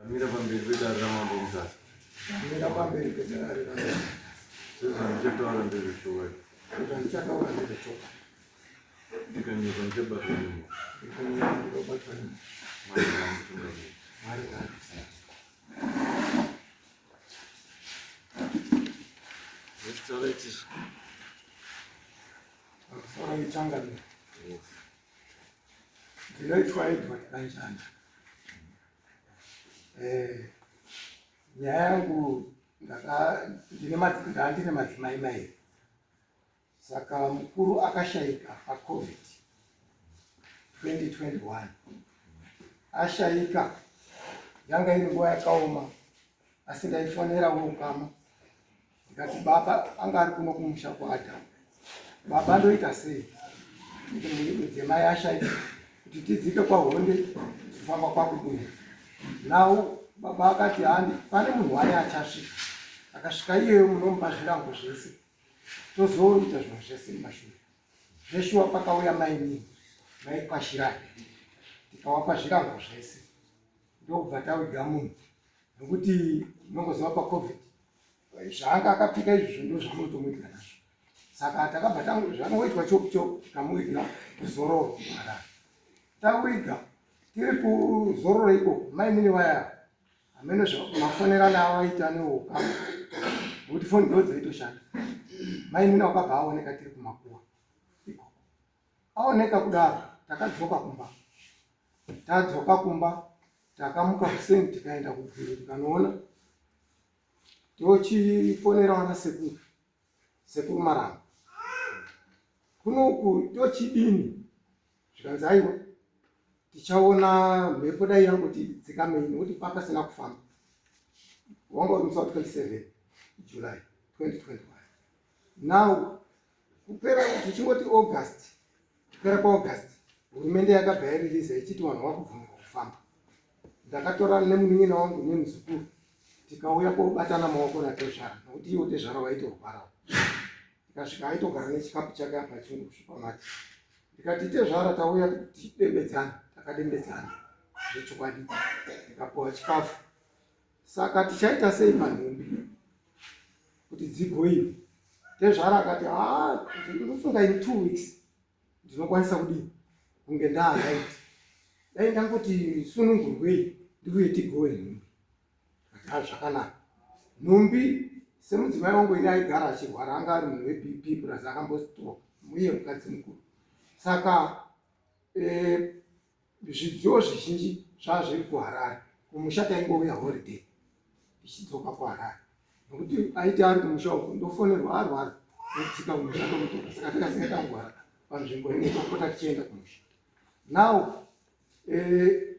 Ndamira pamberi pedare raMambo Mutasa. Ndamira pamberi pedare raMambo Mutasa. Sezvandichataura ndezvechokwadi. Sezvandichataura ndezvechokwadi. Ndikanyepa ndichabatwa nemhosva. Ndikanyepa ndinobatwa nemhosva. Mwari ngaanditungamirire. Mwari ngaanditungamirire. Zita raiti. Pamusoro ichangamire. Yes. Ndinoitwa Edward Kanjana. Eh, nyaya yangu ndandine madzimai mairi saka mukuru akashaika pacovid 2021 ashaika yanga iri nguva yakaoma asi ndaifonera voukama ndikati baba anga ari kuno kumusha kwaadhamu baba ndoita sei mudzimai ashaika kuti tidzike kwahonde kufamba kwakudini now baba akati handi pane munhu waye achasvika akasvika iyeyo munomupa zvirango zvese tozoita zvinhu zvese mumashure zveshuwa pakauya mainini maikwashirai tikawapa zvirango zvese ndokubva tawiga munhu nokuti unongoziva pacovid zvaanga akapfeka izvozvo ndo zvamunotomuiga nazvo saka takabva zvangoitwa chopu chopu tikamuiga kuzororo kuharare tawiga tiri kuzororo ikoko mainini vaya hameno mafonerano avaita neukama nokuti foni ndo dzaitoshanda mainini wakabva aoneka tiri kumakuwa ikoko aoneka kudaro takadzoka kumba tadzoka kumba takamuka kuseni tikaenda kubwiro tikanoona tochifonera vana sekuru sekuru maramba kunoku tochidini zvikanzi aiwa tichaona mhepo dai yangoti dzikamei nokuti papasina kufamba wanga uri musi wa 27 july 2021 now kupera tichingoti august kupera kwaaugust hurumende yakabva yariliza ichiti vanhu vakubvumirwa kufamba ndakatora nemunin'ina wangu nemuzukuru tikauya kobatana maoko natezvara nokuti iwo tezvara waitorwarawo tikasvika aitogara nechikapu chake apa chingu kusupermarket ndikati tezvara tauya tichidembedzana takadembedzana zvechokwadi ndikapuwa chikafu saka tichaita sei manhumbi kuti dzigoiwe tezvara akati haa ndinofunga in 2 weeks ndinokwanisa kudii kunge ndaaright dai ndangoti sunungurwei ndiuye tigowe nhumbi ati ha zvakanaka nhumbi semudzimai wangu ini aigara achirwara anga ari munhu weBP plus akambostroke uye mukadzi mukuru saka eh, zvidziyo zvizhinji zvaa zviri kuharare kumusha taingouya holiday tichidzoka kuharare nokuti aiti ari kumusha uku ndofonerwa arwara notsika kumusha tomutora saka takasika tangwara panzvimbo imwe topota tichienda kumusha now eh,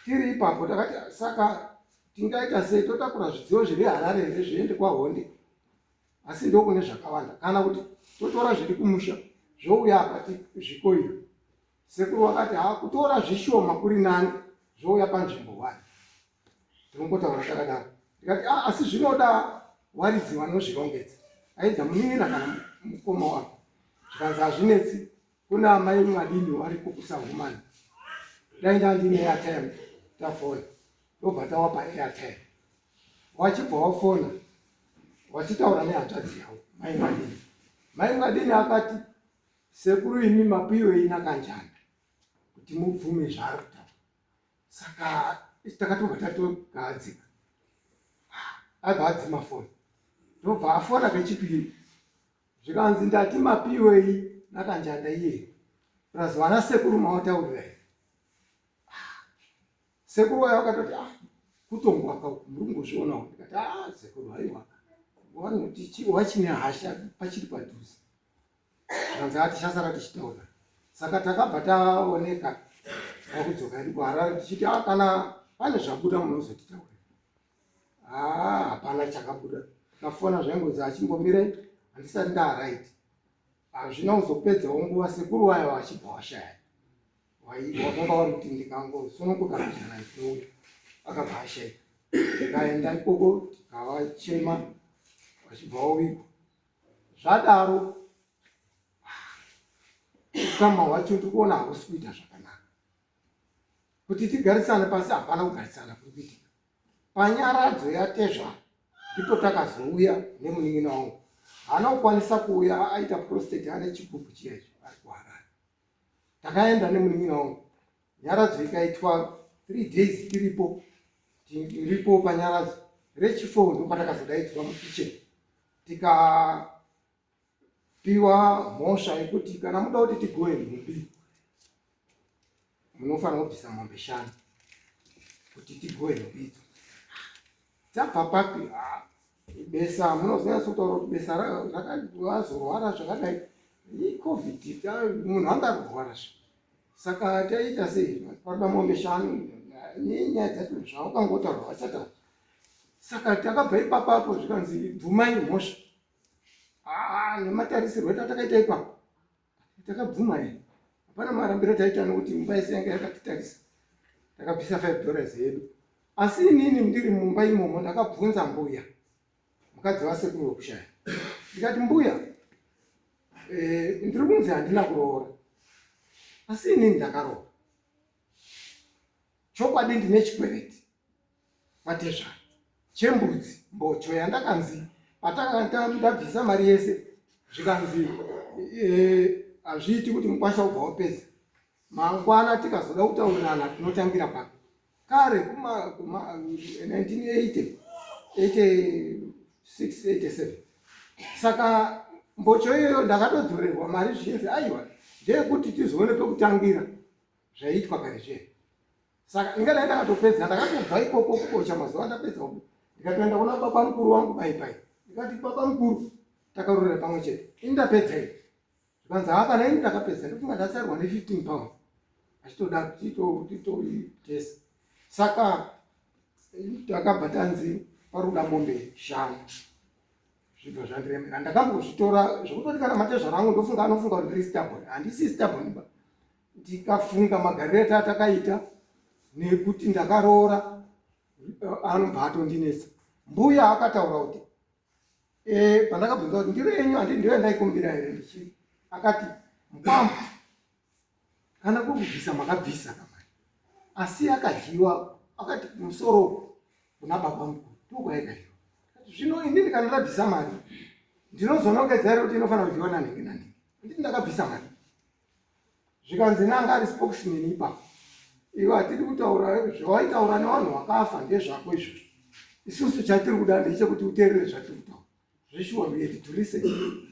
tiri ipapo takati saka tingaita sei totakura zvidziyo zviri harare here zviende kwahonde asi ndokune zvakawanda kana kuti totora zviri kumusha zvouya apa zvikoiwe sekuru wakati ha kutora zvishoma kuri nani zvouya panzvimbo one tinongotaura takadaro ndikati ah, asi zvinoda waridzi vanozvirongedza aidza munin'ina kana mukoma wako zvikanzi hazvinetsi kuna amai mwadini wariko kusahumani dai ndandine airtime tafona ndobva tawapa airtime wachibva wafona wachitaura nehanzvadzi yavo mai mwadini mai mwadini akati sekuru imi mapiwei nakanjani kuti mubvume zvaari kutaura saka takatobva tatogadzika abva adzima foni ndobva afona kechipiri zvikanzi ndati mapiwei nakanjanda iye plus vana sekuru mawataurira here sekuru wayo akatoti ah kutongwa ka muri kungozvionawo ndikati ah sekuru haiwa vanoti wachine hasha pachiri padhuze zvikanzi a tichasara tichitaura saka takabva taoneka pakudzoka hedu kuharare tichiti a kana pane zvabuda munozotitaurira haa hapana chakabuda tikafona zvaingonzi achimbomirai handisati ndaaright hazvina kuzopedzawo nguva sekuru wayo vachibva washaya wakanga wari kuti ndikangosununguka kuchana ndinouya akabva ashaika tikaenda ikoko tikavachema vachibva wavigwa zvadaro ukama hwacho ndiri kuona hausi kuita zvakanaka kuti tigarisane pasi hapana kugarisana kuri kuitika. Panyaradzo yatezvara ndipo takazouya nemunin'ina wangu. Haana kukwanisa kuuya aita prostate ane chigubhu chiya icho ari kuHarare. Takaenda nemunin'ina wangu. Nyaradzo ikaitwa 3 days tiripo tiripo panyaradzo. Rechi4 ndopatakazodaidzwa mukitchen tikapiwa mhosva yekuti kana muda kuti tigoe nhumbi munofanira kubvisa mombe shanu kuti tigoe nhumbi idzo. Dzabva papi? Besa munozonyatso kutaura kuti besa rakazorwara zvakadai icovid munhu anga arkurwara zve saka taita sei paroda mombe shanu nenyaya dzacho zvaukangotaura vachataura saka takabva ipapapo zvikanzi bvumai mhosva ah, nematarisirwo etakaita ipapo Takabvuma here? Hapana marambiro taita nokuti imba yese yanga yakatitarisa. Takabvisa $5 yedu. Asi inini ndiri mumba imomo ndakabvunza mbuya mukadzi wasekuru wekushaya. Ndikati mbuya eh, ndiri kunzi handina kuroora. Asi inini ndakaroora. Chokwadi ndine chikwereti kwatezvara chembudzi mbocho yandakanzi patakanga ndabvisa mari yese zvikanzi eh, hazviiti kuti mukwasha ubva wapedza mangwana tikazoda kutaurirana tinotangira papi kare kuma, kuma 1980 86 87 saka mbocho iyoyo ndakatodzorerwa mari zvichinzi aiwa ndeyekuti tizoone pekutangira zvaiitwa kare zviya saka ingadai ndakatopedza ndakatobva ikoko kubocha mazuva ndapedza uku ndikatoenda kuna baba mukuru wangu bai bai ndikati baba mukuru takarorera pamwe chete ini ndapedza ini zvikanzi haa kana ini ndakapedza ndofunga ndasarwa ne 15 pounds achitoda titoitesa saka takabva tanzi paruda mombe shanu zvibva zvandiremera ndakambozvitora zvekutoti kana matezvara angu ndofunga anofunga kuti ndiri stubborn handisi stubborn ba ndikafunga magariro etatakaita nekuti ndakaroora anobva atondinetsa mbuya akataura kuti eh, pandakabvunza kuti ndiro yenyu handi ndiyo yandaikumbira here ndichi akati mukwambo kana kuri kubvisa makabvisa kamari asi akadyiwa akati musoro kuna baba mukuru ndokwaikadyiwa zvino inini kana ndabvisa mari ndinozonongedza here kuti inofanira kudyiwa nanhingi nanhingi anditi ndakabvisa mari zvikanzi nanga ari spokesman ipapo iwe hatidi kutaura zvawaitaura nevanhu vakafa ndezvako izvozvo isusu chatiri kuda ndechekuti uteerere zvatiri kutaura zveshuwa we had to listen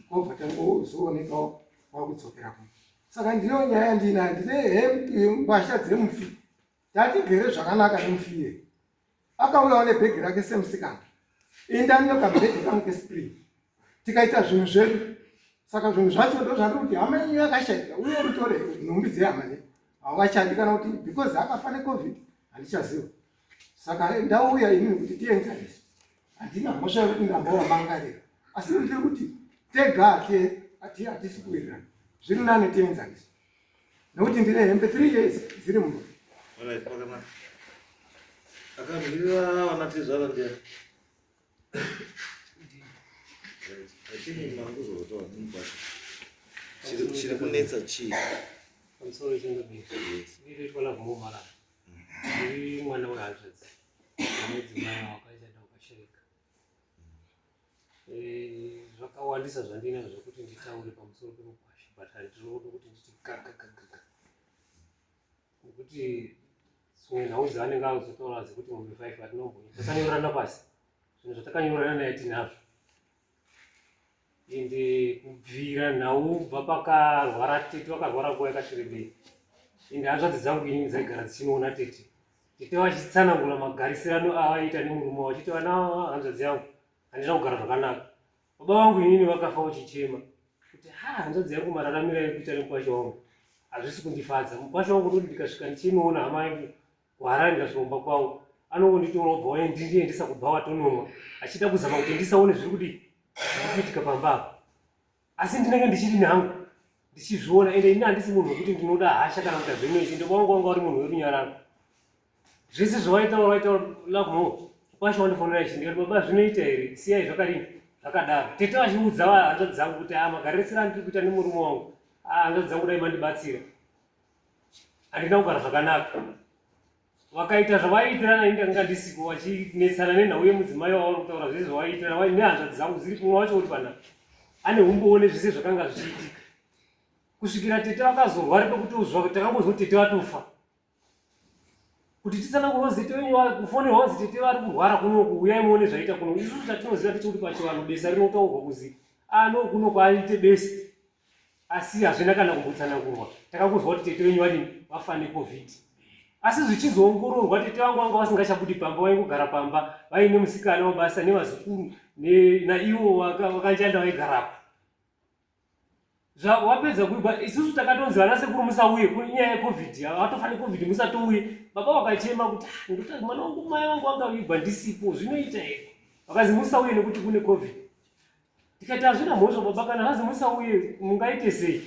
kobva tangozoonekawo wakudzokera kuno saka ndiyo nyaya yandinayo ndine mbasha dzemufi tatigere zvakanaka nemufi iye akauyawo nebhegi rake semusikana indanyo kamubhegi kangu kespring tikaita zvinhu zvedu saka zvinhu zvacho ndo zvandiri kuti hama yenyu yakashaika uye rutore nhumbi dzehama ne havachadi kana kuti because akafa necovid handichaziva saka ndauya inini kuti tienzanise handina mhosva yekuti ndambovamangarira asi ndiri kuti tega hatisi kuwirirana zviri nani tienzanise nekuti ndine hembe 3 years dziri mumba Akamirira vana tezvara ndiani? Chiri kunetsa chii? Pamusoro chendobira. Ndinoitwa love more malala. Ndiri mwana wehanzvadzi. Nemudzimai wakachada wakashaika. Eh, zvakawandisa zvandinazvo zvekuti nditaure pamusoro pemukwasha but handinoda kuti nditi gagagagaga. Nekuti dzimwe nhau dzaanenge akuzotaura dzekuti mombe 5 atinomboita takanyorerana pasi zvinhu zvatakanyorerana naye tinazvo ende kubvira nhau kubva pakarwara tete vakarwara nguva yakati rebei ende hanzvadzi dzangu inini dzaigara dzichinoona tete tete vachitsanangura magarisirano avaiita nemurume wavo vachiti vana hanzvadzi yangu handina kugara zvakanaka Baba vangu inini vakafa uchichema kuti ha hanzvadzi yangu mararamiro airi kuita nemukwasha wangu hazvisi kundifadza. Mukwasha wangu ndoti ndikasvika ndichinoona hama yangu kuHarare ndikasvika kumba kwavo anongonditora obva waindiendesa kubhawa tonomwa achida kuzama kuti ndisaone zviri kudii zviri kuitika pamba apa asi ndinenge ndichiri nhangu ndichizviona ende ini handisi munhu wekuti ndinoda hasha kana kuita zvinoiti ende wangu wanga uri munhu werunyararo Zvese zvawaitaura waitaura love more. Kwasha wandifonera ichi ndikati baba zvinoita here siyai zvakadini zvakadaro. Tete vachiudza hanzvadzi dzangu kuti ah magarisira andiri kuita nemurume wangu ah hanzvadzi dzangu dai mandibatsira. Handina kugara zvakanaka. Vakaita zvavaiitirana ini ndakanga ndisiko vachinetsana nenhau yemudzimai wavo vari kutaura zvese zvavaiitirana vai nehanzvadzi dzangu dziri kumwe wacho uri panapa ane umbowo nezvese zvakanga zvichiitika kusvikira tete vakazorwara pekuti takangozwa kuti tete vatofa kuti titsanangurwa zete wenyu kufonerwa kunzi tete vari kurwara kunoku uyai muone zvaita kuno isusu chatinoziva ndechekuti pachivanhu besa rinotaurwa kuzi ano kuno kwaaite besa asi hazvina kana kumbotsanangurwa takangozwa kuti tete wenyu vadini vafa necovid asi zvichizoongororwa tete vangu vanga vasingachabudi pamba vaingogara pamba vaine musikana webasa nevazukuru naivo vakanjanda vaigarapo wapedza kuigwa isusu takatonzi vana sekuru musauye kunyaya yecovid vatofa necovid musatouye baba vakachema kuti ah, ndota mwana wangu mai vangu vangavigwa ndisipo zvinoita here vakazi musauye nekuti kune covid tikati hazvina mhosva baba kana zvazi musauye mungaite sei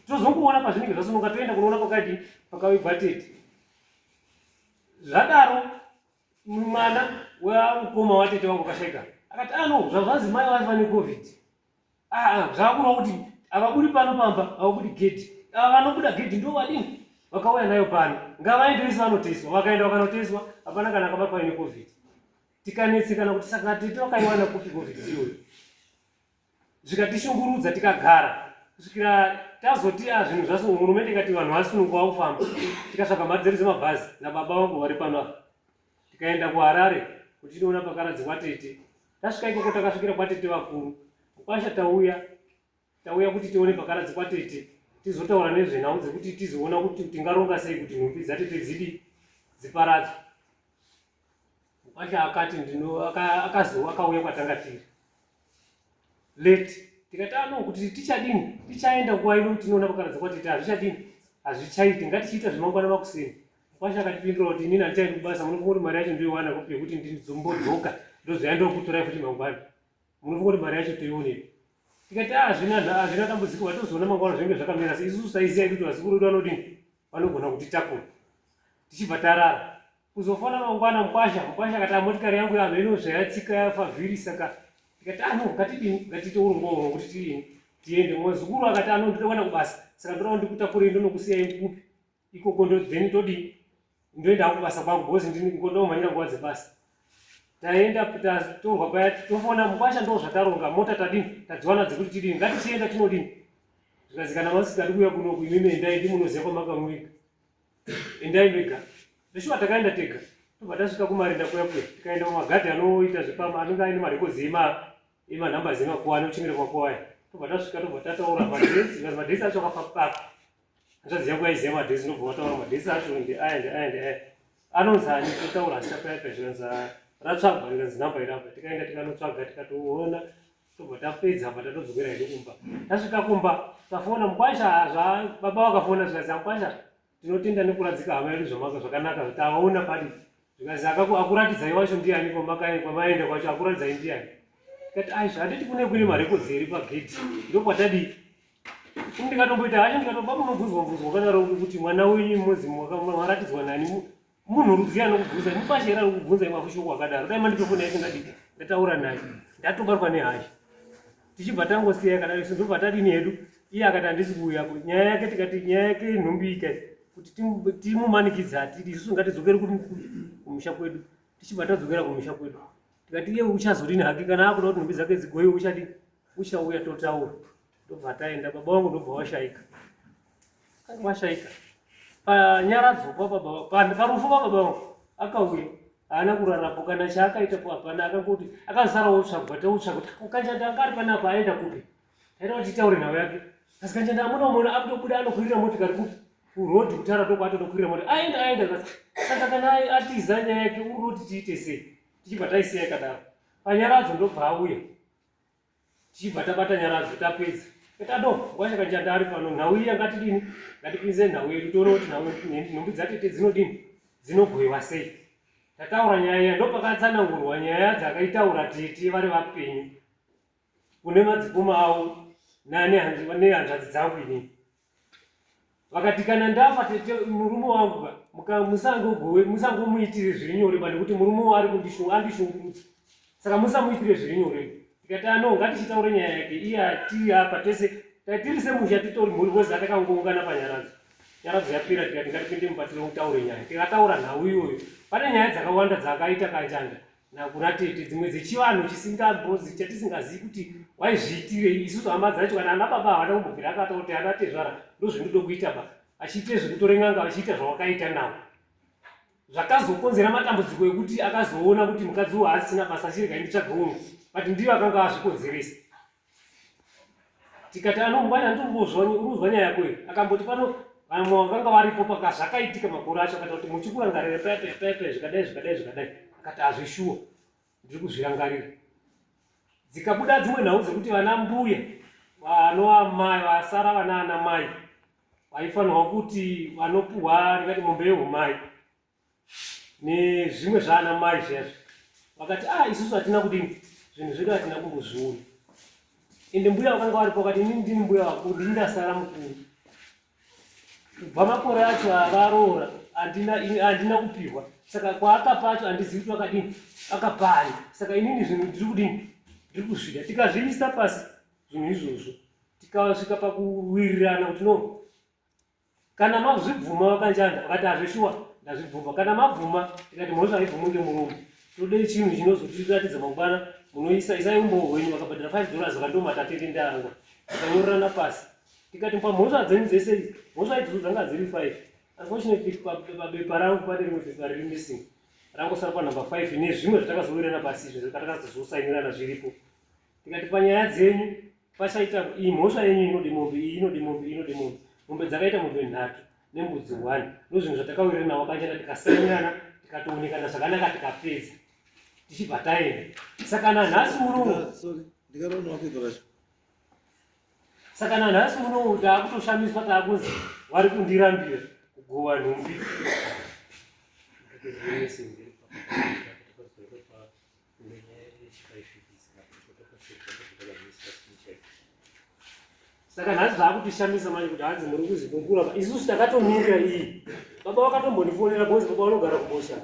tozongoona pazvinenge zvasununga toenda kunoona pakadi pakavigwa tete zvadaro mwana wamukoma watete wangu akashaika akati ano ah, zvazvanzi mai vaiva necovid aa ah, ah, zvakureva kuti havabudi pano pamba havabudi gedhi ava vanobuda gedhi ndo vadini vakauya nayo pano ngavaende vese vanoteswa vakaenda vakanoteswa hapana kana akabatwa ine covid tikanetsekana kuti saka tete vakaiwana kupi covid iyoyo zvikatishungurudza tikagara kusvikira tazoti a ah, zvinhu zvaso hurumende ikati vanhu vasununguka vakufamba tikatsvaga mari dzedu dzemabhazi nababa vangu vari pano apa tikaenda kuharare kuti tinoona pakaradzikwa tete tasvika ikoko takasvikira kwatete vakuru mukwasha tauya tauya kuti tione pakaradzikwa tete tizotaura nezvenhau dzekuti tizoona kuti tingaronga sei kuti nhumbi dzatete dzidi dziparadzwe Mukwasha akati ndino akazo akauya kwatanga tiri late tikati ano ah, kuti tichadini tichaenda nguva ino kuti tinoona pakaradza kwatete hazvichadini hazvichaiti ngatichiita zvemangwana makuseni mukwasha akatipindura kuti inini handichaendi kubasa munofunga kuti mari yacho ndoiwana kupi yekuti ndizombodzoka ndozoya ndokutorai futi mangwana munofunga kuti mari yacho toionepi tikati ah, hazvina hazvina dambudziko vatozoona mangwana zvinenge zvakamira sei isusu taiziva kuti vazukuru vedu vanodini vanogona kutitakura tichibva tarara Kuzofona mangwana mukwasha, mukwasha akati motikari yangu yamheno zvayatsika yafa vhiri saka ndikati ano ah, ngatidini ngatiite urongwa urwo kuti tidini tiende. Muzukuru akati ano ndinoda kuenda kubasa saka ndoda kuti ndikutakurei ndonokusiyai kupi ikoko ndo then todii ndoenda kubasa kwangu because ndinoda nguva dzebasa. Taenda tatorwa paya tofona mukwasha ndo zvataronga mota tadini tadziwana dzekuti tidini ngatichienda tinodini zvikanzi kana masikadi kuuya kunoku imimi endai ndimunoziva kwamakamuiga endai mega zveshuwa takaenda tega tobva tasvika kumarinda kuya kuya tikaenda mumagadhi anoita zvepama anenge aine marekodzi emanumbers emakuwa anochengeta makuwa aya tobva tasvika tobva tataura madhesi because madhesi acho akafa papa hanzvadzi yangu yaiziva madhesi ndobva wataura madhesi acho ndeaya ndeaya ndeaya anonzi ani totaura zita paya paya zvikanzi ratsvagwa rikanzi namba irapa tikaenda tikanotsvaga tikatoona tobva tapedza apa tatodzokera hedu kumba tasvika kumba tafona mukwasha zva baba vakafona zvikanzi mukwasha tinotenda nekuradzika hama yedu zvamaka zvakanaka taona pari zvikanzi akuratidzai wacho ndiani kwamaenda kwacho akuratidzai ndiani tikati aizvo hatiti kune kune marekodzi eri pagedhi ndokwatadii ndikatomboita hasha ndikatoba munobvunzwa mubvunzo wakadaro kuti mwana wenyu mozi maratidzwa nani munhu rudzii anokubvunza mukwasha here anokubvunza imafushoko akadaro dai manditofona yacho ndadii ndataura naye ndatobatwa nehasha tichibva tangosiya yakadaro isu ndobva tadini hedu iye akati handisi kuuya nyaya yake tikati nyaya yake nhumbi ika kuti timumanikidze hatidi isusu ngatidzokere kumusha kwedu tichibva tadzokera kumusha kwedu tikati iye uchazodini hake kana akuda kuti nhumbi dzake dzigoiwe uchadini uchauya totaura ndobva taenda baba vangu ndobva washaika washaika panyaradzo pababa parufu pababa vangu akauya haana kurarapo kana chaakaita po hapana akangoti akazara wotsvagwa tautsvaga kuti kanjanda anga ari panapa aenda kupi taita kuti titaure nhau yake asi kanjanda amuna umona akutobuda anokwirira motikari kupi kuroad kutara tokwaatotokwirira mota aenda aenda saka kana atiza nyaya yake uri kuti tiite sei tichibva taisiya yakadaro panyaradzo ndobva auya tichibva tabata nyaradzo tapedza tado ngwasha kanjanda ari pano nhau iya ngatidini ngatipinze nhau yedu tione kuti nhau nhumbi dzatete dzinodini dzinogoiwa sei tataura nyaya iya ndopakatsanangurwa nyaya dzakaitaura tete vari vapenyu kune madzikoma avo nehanzvadzi dzangu inini vakati kana ndafa tete murume wangu ka musangogowe musangomuitire zviri nyore ba nekuti murume waari andishungurudza saka musamuitire zviri nyore tikati ano ngatichitaure nyaya yake iye atiri apa tese tatiri semusha titori mhuri vozi atakangoungana panyaradzo Nyaradzo yapera tikati ngatipinde mumba tinotaure nyaya. Tikataura nhau iyoyo. Pane nyaya dzakawanda dzaakaita Kanjanda nakuna tete dzimwe dzechivanhu chisingambozi chatisingazivi kuti waizviitirei isusu hama dzacho kana ana baba havana kumbobvira akataura kuti ana tezvara ndozvendinoda kuita ba achiite zvekutore n'anga vachiita zvawakaita nawo zvakazokonzera matambudziko ekuti akazoona kuti mukadzi uwo haasisina basa achirega nditsvage umwe but ndiyo akanga azvikonzeresa tikati anomubata ndirikunzwa nyaya yako iyi akamboti pano vamwe vakanga varipo paka zvakaitika makore acho akati kuti muchikurangarira paya paya paya paya zvikadai zvikadai zvikadai akati hazvishuwa ndiri kuzvirangarira dzikabuda dzimwe nhau dzekuti vana mbuya vanova mai vasara vana ana mai vaifanirwa kuti vanopuhwa ndingati mombe yehumai nezvimwe zvaana mai zviyazvi vakati ah isusu hatina kudini zvinhu zvedu hatina kumbozviona ende mbuya vakanga varipo vakati inini ndini mbuya vakuru ndini ndasara mukuru kubva makore acho avaroora handina kupihwa saka kwaakapa acho handizivi kuti vakadini akapani saka inini zvinhu ndiri kudini ndiri kuzvida tikazviisa pasi zvinhu izvozvo tikasvika pakuwirirana kuti no kana mazvibvuma vakanjanda vakati hazvishuwa ndazvibvuma kana mabvuma tikati mhosva haibvumwi ngemurume tode chinhu chinozotiratidza mangwana munoisa isai umbowo hwenyu vakabhadhara 5 dollars vakandioma tatete ndangwa tikanyorerana pasi tikati pamhosva dzenyu dzese idzi mhosva idzodzo dzanga dziri 5 unfortunately pabepa rangu pane rimwe bepa riri missing rangosara panumber 5 nezvimwe zvatakazowirirana pasi izvo zvatakazosainirana zviripo tikati panyaya dzenyu pachaita iyi mhosva yenyu inode mombe iyi inode mombe inode mombe mombe dzakaita mombe nhatu nembudzi one ndozvinhu zvatakawirirana nawo kanjana tikasainirana tikatoonekana zvakanaka tikapedza tichibva taenda saka nanhasi unowu saka nanhasi unowu taakutoshamiswa taakunzi vari kundirambira kugova nhumbi Saka nhasi zvakutishamisa manje kuti hanzi muri kuzikungura isusu takatomirira iyi baba vakatombondifonera because baba vanogara kubosha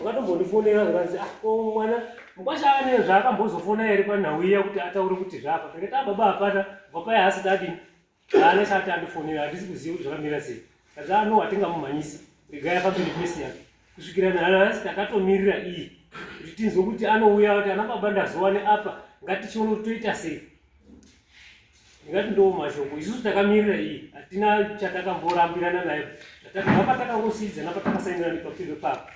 vakatombondifonera zvikanzi ah ko mwana mukwasha ane zvaakambozofona here panhau iya kuti ataure kuti zvaapa ndikati ah baba hapana kubva paya haasati adini haana chaati andifonera handisi kuziva kuti zvakamira sei kazi ano ah, hatingamumhanyisi regai afambe nepesi yake kusvikira nanhasi takatomirira iyi kuti tinzwe kuti anouya kuti ana baba ndazowane apa ngatichione kuti toita sei ndingati ndoo mashoko isusu takamirira iyi hatina chatakamborambirana naye zvatakabva patakangosiidzana patakasainira nepapiro papo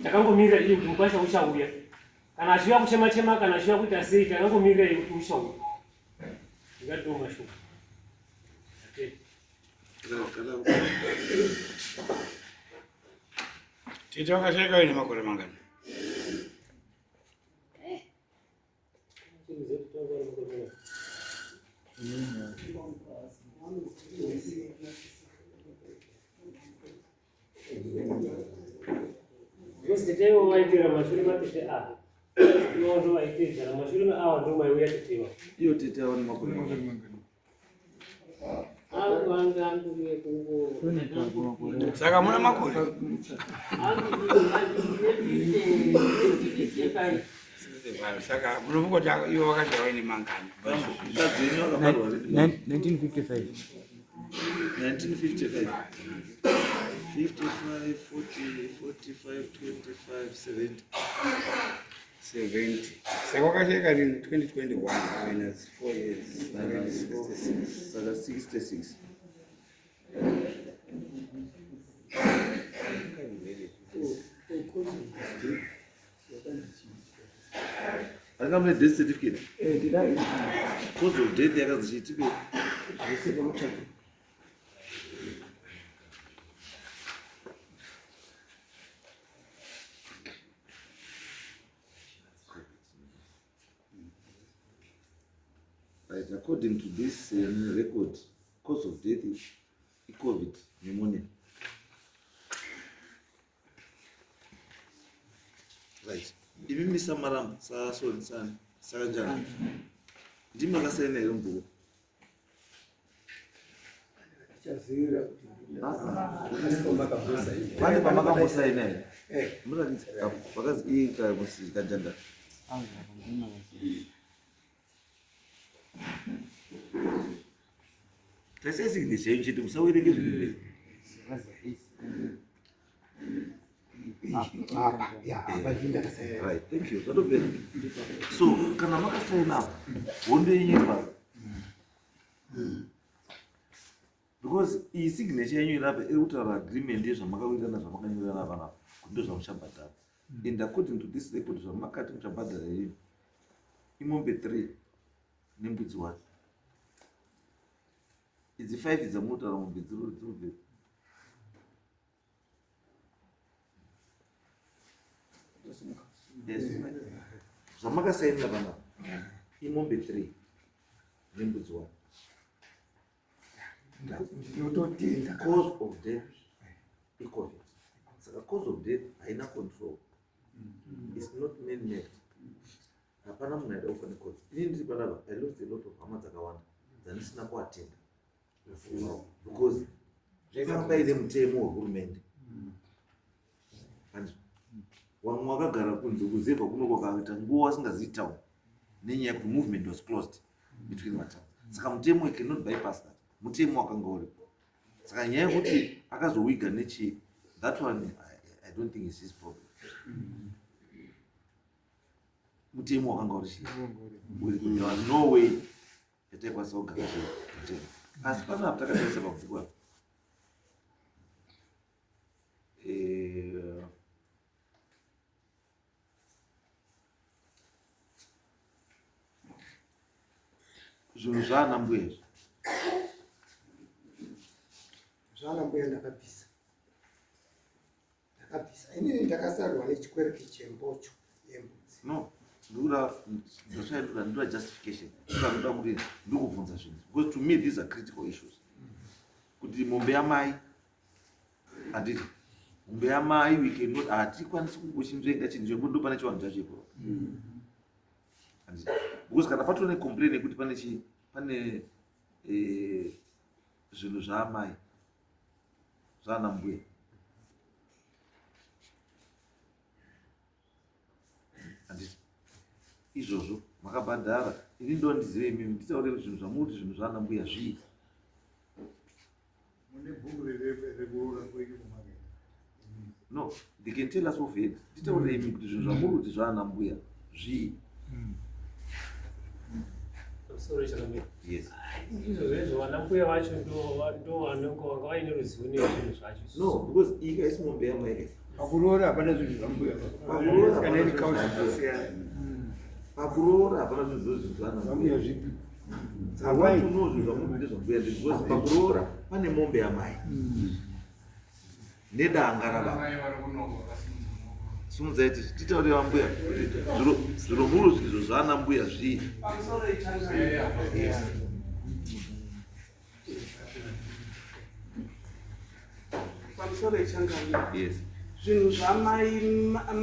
takangomirira iyi kuti mukwasha uchauya kana achiuya kuchema chema kana achiuya kuita sei takangomirira iyi kuti uchauya ndingati ndoo mashoko Tete wakashaika uine makore mangani? Because tete vaitira mashure matete ava. Ivo ndo vaitedzera mashure ava ndo maiuya tete ava. Iyo tete ava nemakore mangani? Saka muna makore saka munofunga kuti ivo vakazvarwa ine mangani? Mukadzi wenyu akabarwa 1955. 1955 55 40 45 25 70 70 saka wakashaika rini 2021 minus 4 years 1966 saka 66 anga mune death certificate eh, cause of death yakanzi chiitipe zvese pamuchato Right, according to this record, cause of death is COVID pneumonia. Right. Imi misa maramba sasoni sani sakanjani. Ndimi makasaina here mubhuku? Pane pamakambosaina here? Eh. Muratidze vakazi iyi kajanda. Taisai signature yenyu chete musawerenge zviri mberi. Apa, ya, apa ndini ndakasaina. Right, thank you. Zvatopera. So kana makasaina apa, hondo yenyu iri papi? Because iyi signature yenyu iri apa iri kutaura agreement yezvamakawirirana, zvamakanyorerana panapa, kuti ndozvamuchabhadhara. And according to this record, zvamakati muchabhadhara yenyu imombe 3 nembudzi 1. Idzi 5 dzamunotaura, mombe dziri dzirubve. Yes. Zvamakasainira panapa imombe 3 nembudzi 1. Ndinototenda. Cause of death iCOVID. Saka cause of death haina control, it's not man made. Hapana munhu aida kufa neCOVID. Ini ndiri panapa, I lost a lot of hama dzakawanda dzandisina kuatenda because panga paine mutemo wehurumende. And vamwe vakagara kunze kuzevha kuno kwakaita nguva vasingazivi town nenyaya yekuti movement was closed between matown. Saka mutemo, you cannot bypass that. Mutemo wakanga uripo. Saka nyaya yekuti akazowiga nechii, that one I don't think is his problem. Mutemo wakanga uri chii? Uripo. There was no way yataikwanisa kugara chii mutemo. Asi panapa takatarisa pabhuku apa, zvinhu zvaana mbuya izvi. Zvana mbuya ndakabvisa, ndakabvisa inini. Ndakasarwa nechikwereti chembocho yembudzi. No, ndikuda, that's why ndoda justification. Ndoda kuti ndikubvunza zvinhu because to me these are critical issues, kuti mombe yamai, handiti mombe yamai, we cannot, hatikwanisi kungochimzenga chinhu chekuti ndo pane chivanhu chacho ipo, handiti? Because kana patoo necomplain yekuti pane chi pane zvinhu zvaamai, zvaana mbuya, handiti izvozvo makabhadhara? Ini ndo ndizive, imimi nditaure zvinhu zvamuti zvinhu zvaana mbuya zvii? Mune bhuku rekuroora kwenyu kumaketa? No, they can tell us off head. Nditaure imi kuti zvinhu zvamuri kuti zvaana mbuya zvii? Sorry, Chakamira. Yes. Izvozvo izvo, vana mbuya vacho ndo vanonge vanga vaine ruzivo nezvinhu zvacho. No, because iyi kaisi mombe yamai. Pakuroora hapana zvinhu zvambuya. Pakuroora kana iri hapana kausi zvinhu. zvasiyana. Pakuroora hapana zvinhu zvo zvinhu zvaana Zvambuya mbuya. zvipi? I want to know zvinhu zvamuri kuti zvambuya, because pakuroora pane mombe yamai nedanga rababa. Mai vari kunoko vakasimudza maoko. Simudzai titaure vambuya kuti zviro muri izvo zvaana mbuya zvii? Pamusoro ichangamire. Yes. Pamusoro ichangamire. Yes. Zvinhu zvamai,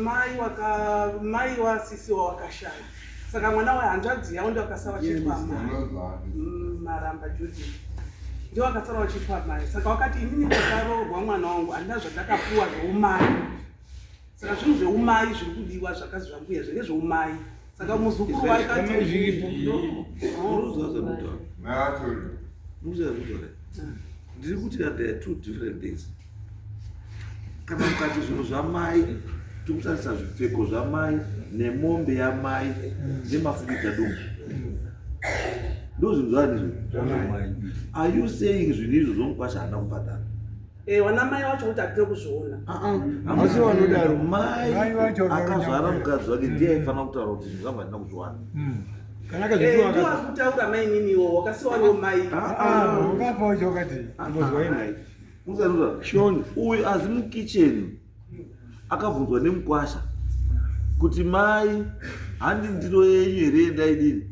mai waka mai wasisi wawakashaya, saka mwana wehanzvadzi yavo ndo akasara vachitwa mai. Maramba Judith ndio akasara vachitwa mai. Saka wakati, inini ndakaroorwa mwana wangu, handina zvandakapuwa zveumai. Saka zvinhu zveumai zviri kudiwa zvakazi zvambuya zvinge zveumai. Saka muzukuru wakati Zvamai zviripo. No, muruziva zvandikutaura. Mai vacho. Muruziva zvandikutaura. Ndiri kuti that there are two different things. Kana mukati zvinhu zvamai, tikutarisa zvipfeko zvamai nemombe yamai nemafukidza dumbu, ndo zvinhu zvaani izvo. Are you saying zvinhu izvo zvomukwasha haana kubhadhara? Wana mai wacho kuti hatine kuzviona. Asi vanodaro. Mai Mai vacho akazvara mukadzi wake ndiye aifanira kutaura kuti zvinhu zvangu handina kuzviwana. Kana Eh, akazvipiwa ndiwo ari kutaura maininiwo wakasiwa wo mai. Wakafa wacho wakati Mbozwa mai. Musaruza. Shoni. Uyu azi mukicheni akabvunzwa nemukwasha kuti, mai, handi ndiro yenyu here yendaidini,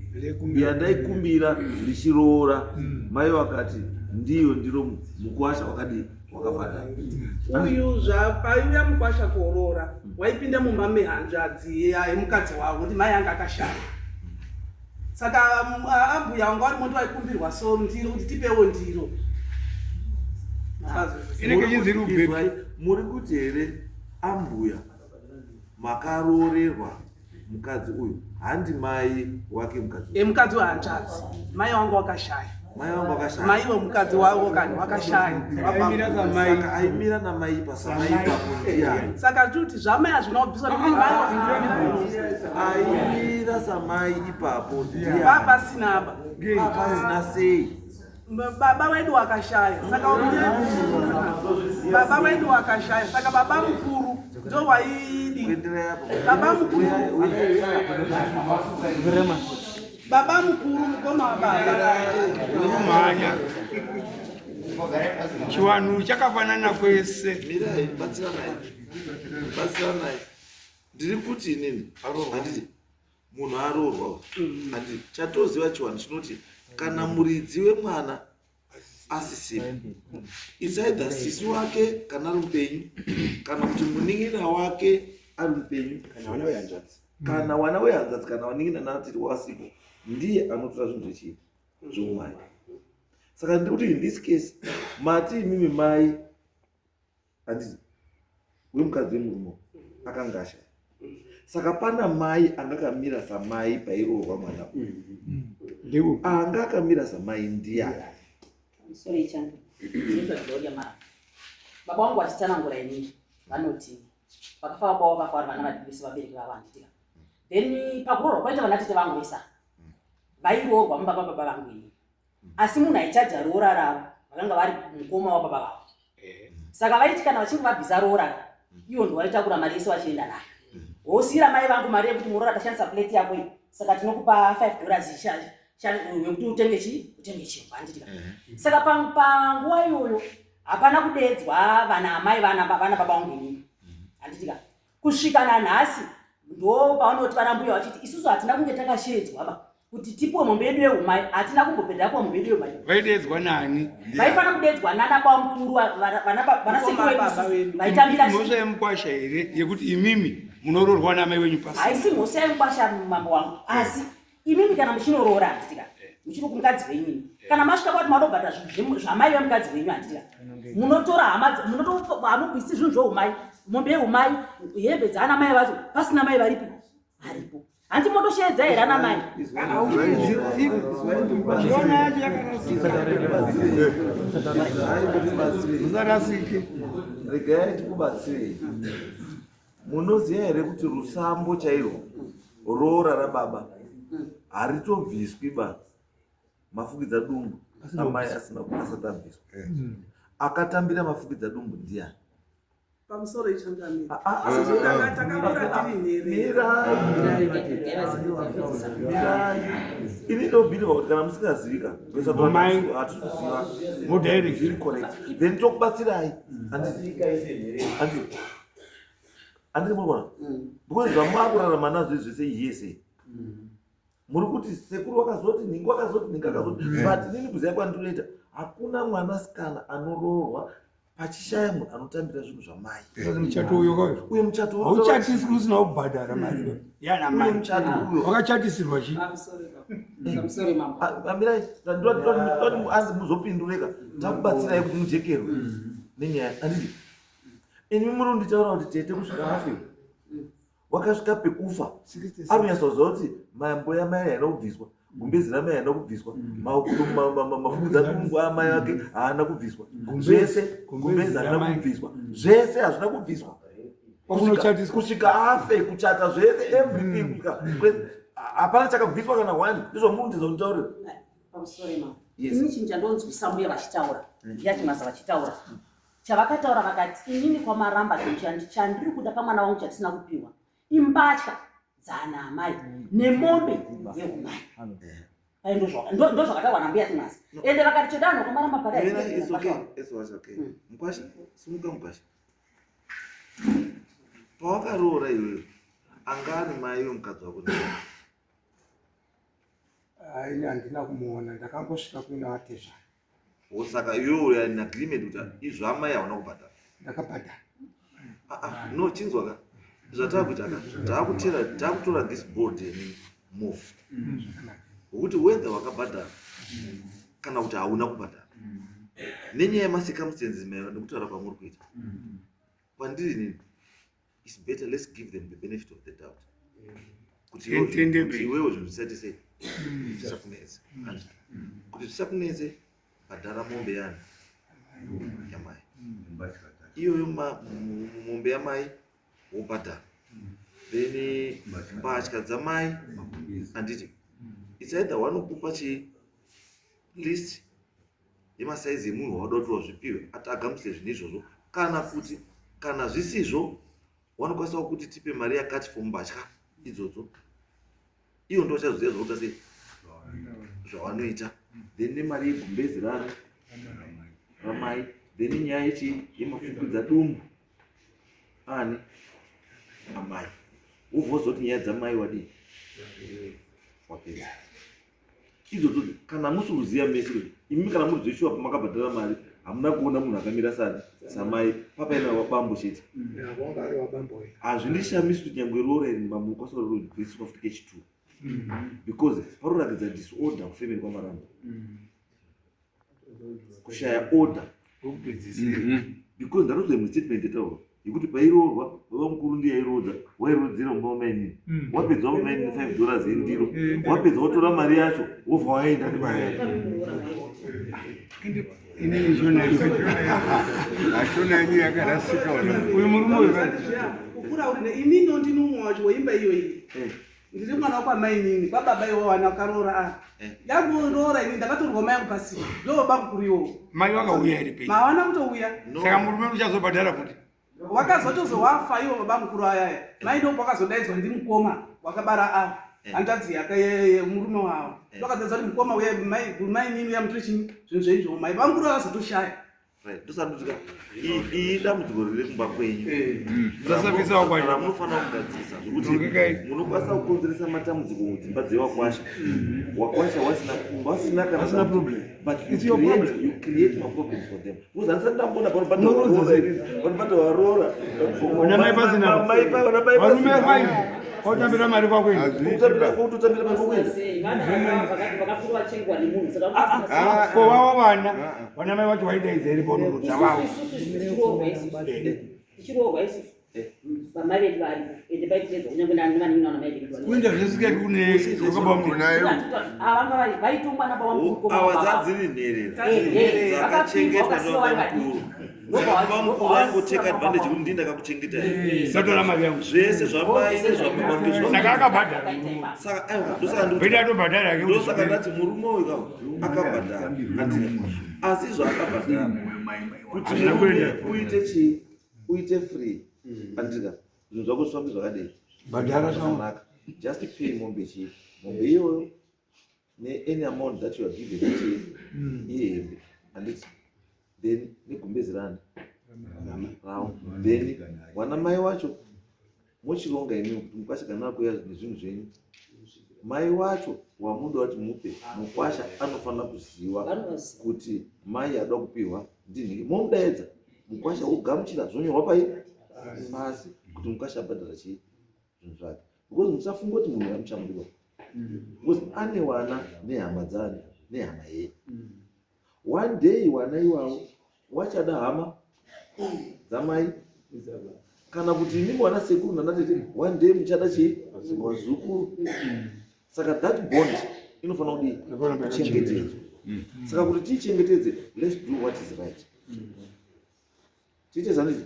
yandaikumbira ndichiroora? Mai vakati ndiyo ndiro, mukwasha wakadii, wakabhadhara. Uyu zvapaiuya mukwasha kuoroora, waipinda mumba mehanzvadzi yemukadzi wavo kuti mai anga akashaya. Saka ambuya vanga varimo ndo vaikumbirwa so ndiro kuti tipewo ndiro. Makazozviziva. Inenge ichinzi rubhebhi. Izwai, muri kuti here ambuya makaroorerwa mukadzi uyu handi mai wake mukadzi uyu? Emukadzi wehanzvadzi, mai wangu wakashaya. Mai vangu vakashaya. Mai wemukadzi wavo kani wakashaya. Aimira samai. Saka aimira namai pasamai ipapo ndiani? Saka tiri kuti zvamai hazvina kubviswa nekuti mai Aimira samai ipapo ndiani? Pasina apa. Pasina sei? Baba wedu wakashaya saka baba wedu wakashaya saka baba mukuru ndo waidi baba mukuru baba mukuru mukoma wababa Unomhanya. Chiwanhu chakafanana kwese. Mirai, batsiranai. Batsiranai. Ndiri kuti inini handiti munhu aroorwa handiti chatoziva chiwanhu chinoti kana muridzi wemwana asisipo it's either sisi wake kana ari mupenyu kana kuti munin'ina wake ari mupenyu Kana vana vehanzvadzi. Kana wana wehanzvadzi kana wanin'ina natiri wasipo ndiye anotora zvinhu zvechii zvoumai. Saka ndiri kuti in this case mati imimi mai handiti wemukadzi wemurume akanga ashaya, saka pana mai anga akamira samai pairoorwa mwana uyu. Ndiwo. Anga akamira samai ndiyani? Sorry, Chando. Ndinoitwa Gloria Mara. Baba vangu vachitsanangura inini vanoti vakafa baba vavo vakafa vari vana vadiki vese vabereki vavo handitika. Then pakuroorwa kwaita vana tete vangu vese ava. Vairoorwa mumba pababa vangu inini. Asi munhu aichaja roora ravo vakanga vari mukoma wababa vavo. Saka vaiti kana vachinge vabvisa roora ivo ndo vaitakura mari yese vachienda nayo. Wosiyira mai vangu mari yekuti muroora tashandisa plate yako iyi saka tinokupa $5 yekuti utenge chi utenge chingwa handitika. Saka panguva iyoyo hapana kudeedzwa vana amai vana baba vangu inini handitika. Kusvika nanhasi ndo pavanoti vana mbuya vachiti isusu hatina kunge takasheedzwa ba kuti tipuwe mombe yedu yeumai, hatina kumbobhedhara kuwa mombe yedu yeumai. Vaideedzwa nani? Vaifanira kudeedzwa nana bamukuru vana sekuru vedu isusu vaitambira. Mhosva yemukwasha here yekuti imimi munoroorwa namai wenyu pasi? Haisi mhosva yemukwasha mambo wangu, asi imimi kana muchinoroora handitika muchiri kumukadzi wenyu imi kana masvika kwati madobhadhara zvinhu zvamai vemukadzi wenyu handitika munotora hama hamubvisi zvinhu zveumai, mombe yeumai, hembe dzaana mai vacho pasina mai varipi varipo hanti motosheedza here ana mai? Chiona yacho yakarasika. Musarasike. Regai tikubatsirei. Munoziva here kuti rusambo chairwo roora rababa haritobviswi ba mafukidza dumbu amai asina asati abviswa? Akatambira mafukidza dumbu ndiani? Pamusoro ichangamira. Ah, ah, ah, Takakura tiri nherera. Mirai, mirai. Ini ndobhilivha kuti kana musingazivika Mai. hatikuziva Mudirect. zviri correct, then tokubatsirai. Handiti handiti muri kuona because zvamakurarama nazvo izvi zvese yese muri kuti sekuru wakazoti nhingi wakazoti nhingi akazoti, but inini kuziva kwandinoita hakuna mwanasikana anoroorwa pachishaya munhu anotambira zvinhu zvamai. Saka muchato uyo kauyo. Uye muchato Hauchatiswi usina kubhadhara mari yana uye mai. Muchato uyo Wakachatisirwa chi? Pamusoro mambo. Amirai, ndoti anzi muzopindureka takubatsirai kuti mujekerwe nenyaya handiti imi muri kunditaura kuti tete kusvika afe wakasvika pekufa arikunyatsoziva kuti mambo yamai haina kubviswa, gumbezi ramai haina kubviswa, mafukidza dumbu amai vake haana kubviswa, zvese gumbezi harina ramai. kubviswa, zvese hazvina kubviswa Kwakunochatiswa. Kusvika afe, kuchata zvese everything hapana chakabviswa kana one. Ndizvo muri kundizonditaurira? Pamusoro mambo. Yes. Ini chinhu chandonzwisa mbuya vachitaura, mbuya Chimasa vachitaura chavakataura vakati inini kwaMaramba chinhu chandiri kuda pamwana wangu chatisina kupiwa imbatya dzaana amai nemombe yeumai. Ai, ndozvakataurwa nambuya Chimasa ende vakati chodanho kwaMaramba Mira, it's okay. padai. It's was okay. Mukwasha, simuka mukwasha. Pawakaroora iwewe, anga ari mai wemukadzi wako ndiani? Ini handina kumuona, ndakangosvika kuina atezvara. Wo saka iwewe uri in agreement kuti izvo amai hauna kubhadhara? Ndakabhadhara. Ah, ah, no, chinzwa ka. Zvataakuita ka. Taakutera, taakutora this board and move. Wokuti whether wakabhadhara kana kuti hauna kubhadhara. Nenyaya yemacircumstances maererano nekutaura kwamuri kuita. Kwandiri nini, it's better let's give them the benefit of the doubt. Kuti iwewe Tende kuti iwewe zvinhu zvisaite sei. Zvisakunetse. Kuti zvisakunetse bhadhara mombe yani yamai iyoyo mombe yamai wobhadhara then mbatya dzamai handiti it's either wanokupa chi list yemasaizi emunhu wauda kuti wazvipiwe ati agamuchire zvinhu izvozvo kana kuti kana zvisizvo wanokwanisawo kuti tipe mari yakati for mbatya idzodzo iyo ndo vachazoziva zvakuita sei zvavanoita then nemari yegumbezi rani ramai then nyaya yechi yemafukidza dumbu ani amai wobva wazoti nyaya dzamai wadii wapedza idzodzo kana musi kuziva mese kuti imi kana muri zveshuwa pamakabhadhara mari hamuna kuona munhu akamira sani samai papaina wabambo chete hazvindishamisi kuti nyangwe roora iri mamukwaso rorobviswa futi kechitu because paroratidza disorder kufemeri kwamaramba kushaya order because ndatozoe mustatement yataurwa yekuti pairoorwa baba mukuru ndiye airoodza wairoodzera mumba wamainini mm. wapedza wapa mainini $5 yendiro mm. wapedza wotora mari yacho wobva waenda nemari yacho uyu murume uyu kukura uri ini ndo ndini umwe wacho weimba iyoyi eh. Ndiri mwana wakwamainini kwababa iwo wana wakaroora a eh. ndakuroora ini ndakatorwa mai yangu pasina ndo baba iwowo mai vakauya here pei mawana kutouya saka murume uchazobhadhara futi wakazotozowafa iwo baba mukuru ayaya mai ndo wakazodaidzwa ndimukoma wakabara ava eh. hanzvadzi yake murume wavo eh. ndokazodaidzwa kuti mukoma uya mainini uya mutore chinyi zvinhu zveizvo mai baba mukuru akazotoshaya ndosandutika iyi dambudziko riri kumba kwenyu eh. ramunofanira kugadzirisa zvekuti munokwanisa kukonzeresa matambudziko mudzimba dzewakwasha mm. wakwasha wasina wasina kana problem but you create, you create ma problems for them because handisati ndambona panobata waroora varume five Kotambira mari kwakuenda. Kutotambira mari kwakuenda. Ko wavo vana, vana mai vacho vaidaidza here paunorodza vavo? Tichiroorwa isusu. Vamai vedu varipo ende paitidedza kunyange nevanin'ina vana mai vedu. Kuenda zvesike kune kwakabamukuru. Avanga vari vaitongwa nababa mukuru. Ava dzadziri nherera. Dzakachengetwa nababa mukuru. Bamukuru vangoteka advantage kuti ndini ndakakuchengeta satora mari yangu zvese zvamai nezvababa ndezvasaka akabhadhara saka aiwa ndosaka ndikuita atobhadhara ke ndosaka ndati murume uyu ka akabhadhara asi zvaakabhadhara kuti murume uite chii uite free andika zvinhu zvako zvifambe zvakadii bhadhara zvakanaka just pay mombe chii mombe iyoyo ne any amount that you are given ichii ihembe handiti then negumbezi rani ravo then wana mai wacho mochironga imimi kuti mukwasha kana akuya nezvinhu zvenyu mai wacho wamuda kuti mupe mukwasha anofanira kuziva kuti mai ada kupiwa ndinhingi momudaidza mukwasha wogamuchira zvonyorwa pai pasi kuti mukwasha abhadhara chii zvinhu zvake because musafunga kuti munhu yamuchamudiwa because ane wana nehama dzani nehama yeye one day wana iwawo wachada hama dzamai kana kuti imimi wana sekuru nanatete one day muchada chii wazukuru saka that bond inofanira kudii kuchengetedzwa saka kuti tiichengetedze let's do what is right tiite zvanizvi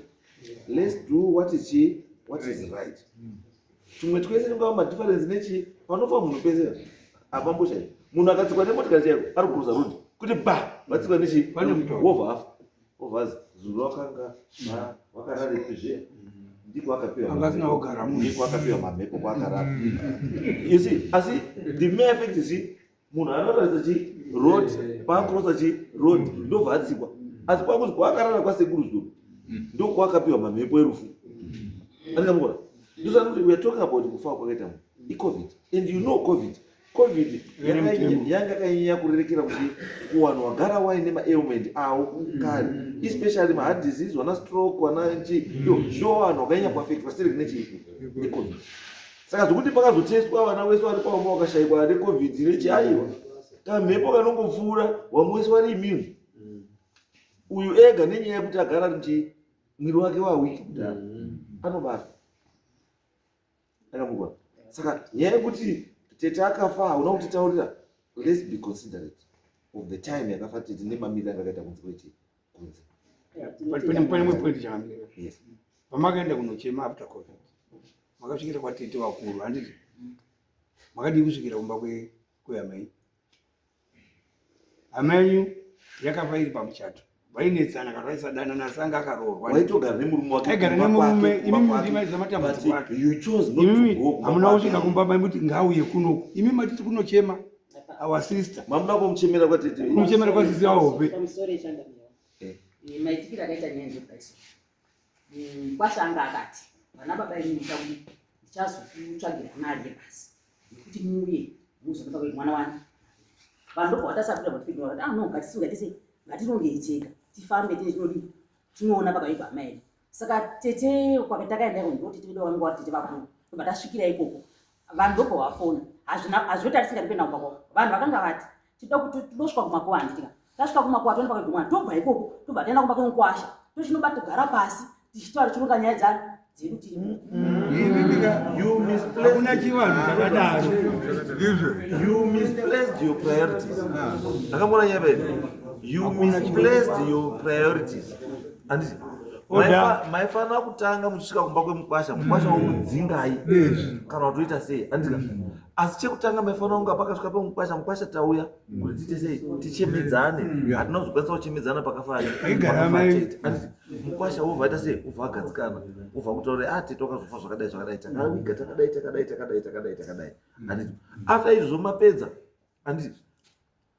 let's do what is chii what is right tumwe twese tingava madifference nechii panofa munhu pese apamboshai munhu akatsikwa nemotikari chaiko ari kucrossa road kuti ba vatsikwa nechii wovha afa wovhazi zuro wakanga wakararepi zve ndiko akapiwa ndiko akapiwa mamhepo kwaakarara you see asi the mere effect is munhu anotarisa chi road paakrosa chi road ndobva atsikwa asi kwakuzi kwaakarara kwasekuru zuro ndokwakapiwa mamhepo erufu andingamukona ndosana kuti we are talking about kufa kwakaita munhu icovid and you know covid covid yanga yakanyanya kurerekera kuti kuwanhu wagara waine maailment awo kare especially maheart disease wana stroke wana chi yo ndo vanhu wakanyanya kuafectwa siri nechii necovid saka zvekuti pakazotestwa vana wese vari pavamba wakashaikwa ane covid nechi aiwa kamhepo kanongopfuura vamwe wese vari immune uyu ega nenyaya yekuti agara ari muchii mwiri wake wawiki kudhara anobatwa akamugwa saka nyaya yekuti Tete akafa hauna kutitaurira. Let's be considerate of the time yakafa tete nemamiriro anga akaita kunze kwechi kunze. Pane imwe point chakamira. Yes. Pamakaenda kunochema after COVID, makasvikira kwatete vakuru, handiti? Makadii kusvikira kumba kwehama yenyu? Hama yenyu yakafa iri pamuchato, vainetsana kana vaisadanana, asi anga akaroorwa. Waitogara nemurume wake. Aigara nemurume, imimi ndimaiza matambudziko ake. You chose not Imimi to go kumba hamuna kwake. kusvika kumba maimuti ngauye kunoku. Imimi matiti kunochema our sister. Mamuda kumuchemera kwatete. Kumuchemera kwasisi wahope. Pamusoro yechangamire. Eh. Maitikiro akaita nyaya ndokudaiso. Kwasha anga akati vana baba imi ndichazokutsvagira mari yebhasi nekuti muuye muzonopa kwe mwana wani. Vanhu ndobva vatasapira kuti vakati ah no ngatisunga tese ngatirongei tega tifambe tine tinodii tinoona pakaibva hama yedu. Saka tete kwake takaenda iko ndoti tete vedu vanga vari tete vakuru ndobva tasvikira ikoko vanhu ndobva vafona hazvina hazvoti atisingadi kuenda kumba kwavo vanhu vakanga vati tinoda kuti tinosvika kumakuva handitika tasvika kumakuva toenda pakaibva mwana tobva ikoko tobva taenda kumba kwemukwasha tochinobata togara pasi tichitaura tichironga nyaya dzani dzedu tiri You misplaced Hakuna chivanhu chakadaro. You misplaced your priorities. Akamona nyaya baby. You misplaced your priorities. Anditi Order. maifanira kutanga muchisvika kumba kwemukwasha, mukwasha wokudzingai kana kutoita sei, andika. Asi chekutanga maifanira kunga pakasvika pemukwasha, mukwasha tauya kuti tiite sei, tichemedzane. Hatina kuzokwanisa kuchemedzana pakafa Paigara pakafa mai. tete. Anditi mukwasha wobva aita sei, wobva agadzikana, wobva kutaura ah tete wakazofa zvakadai zvakadai, takawiga takadai takadai takadai takadai takadai. Anditi after izvozvo mapedza, anditi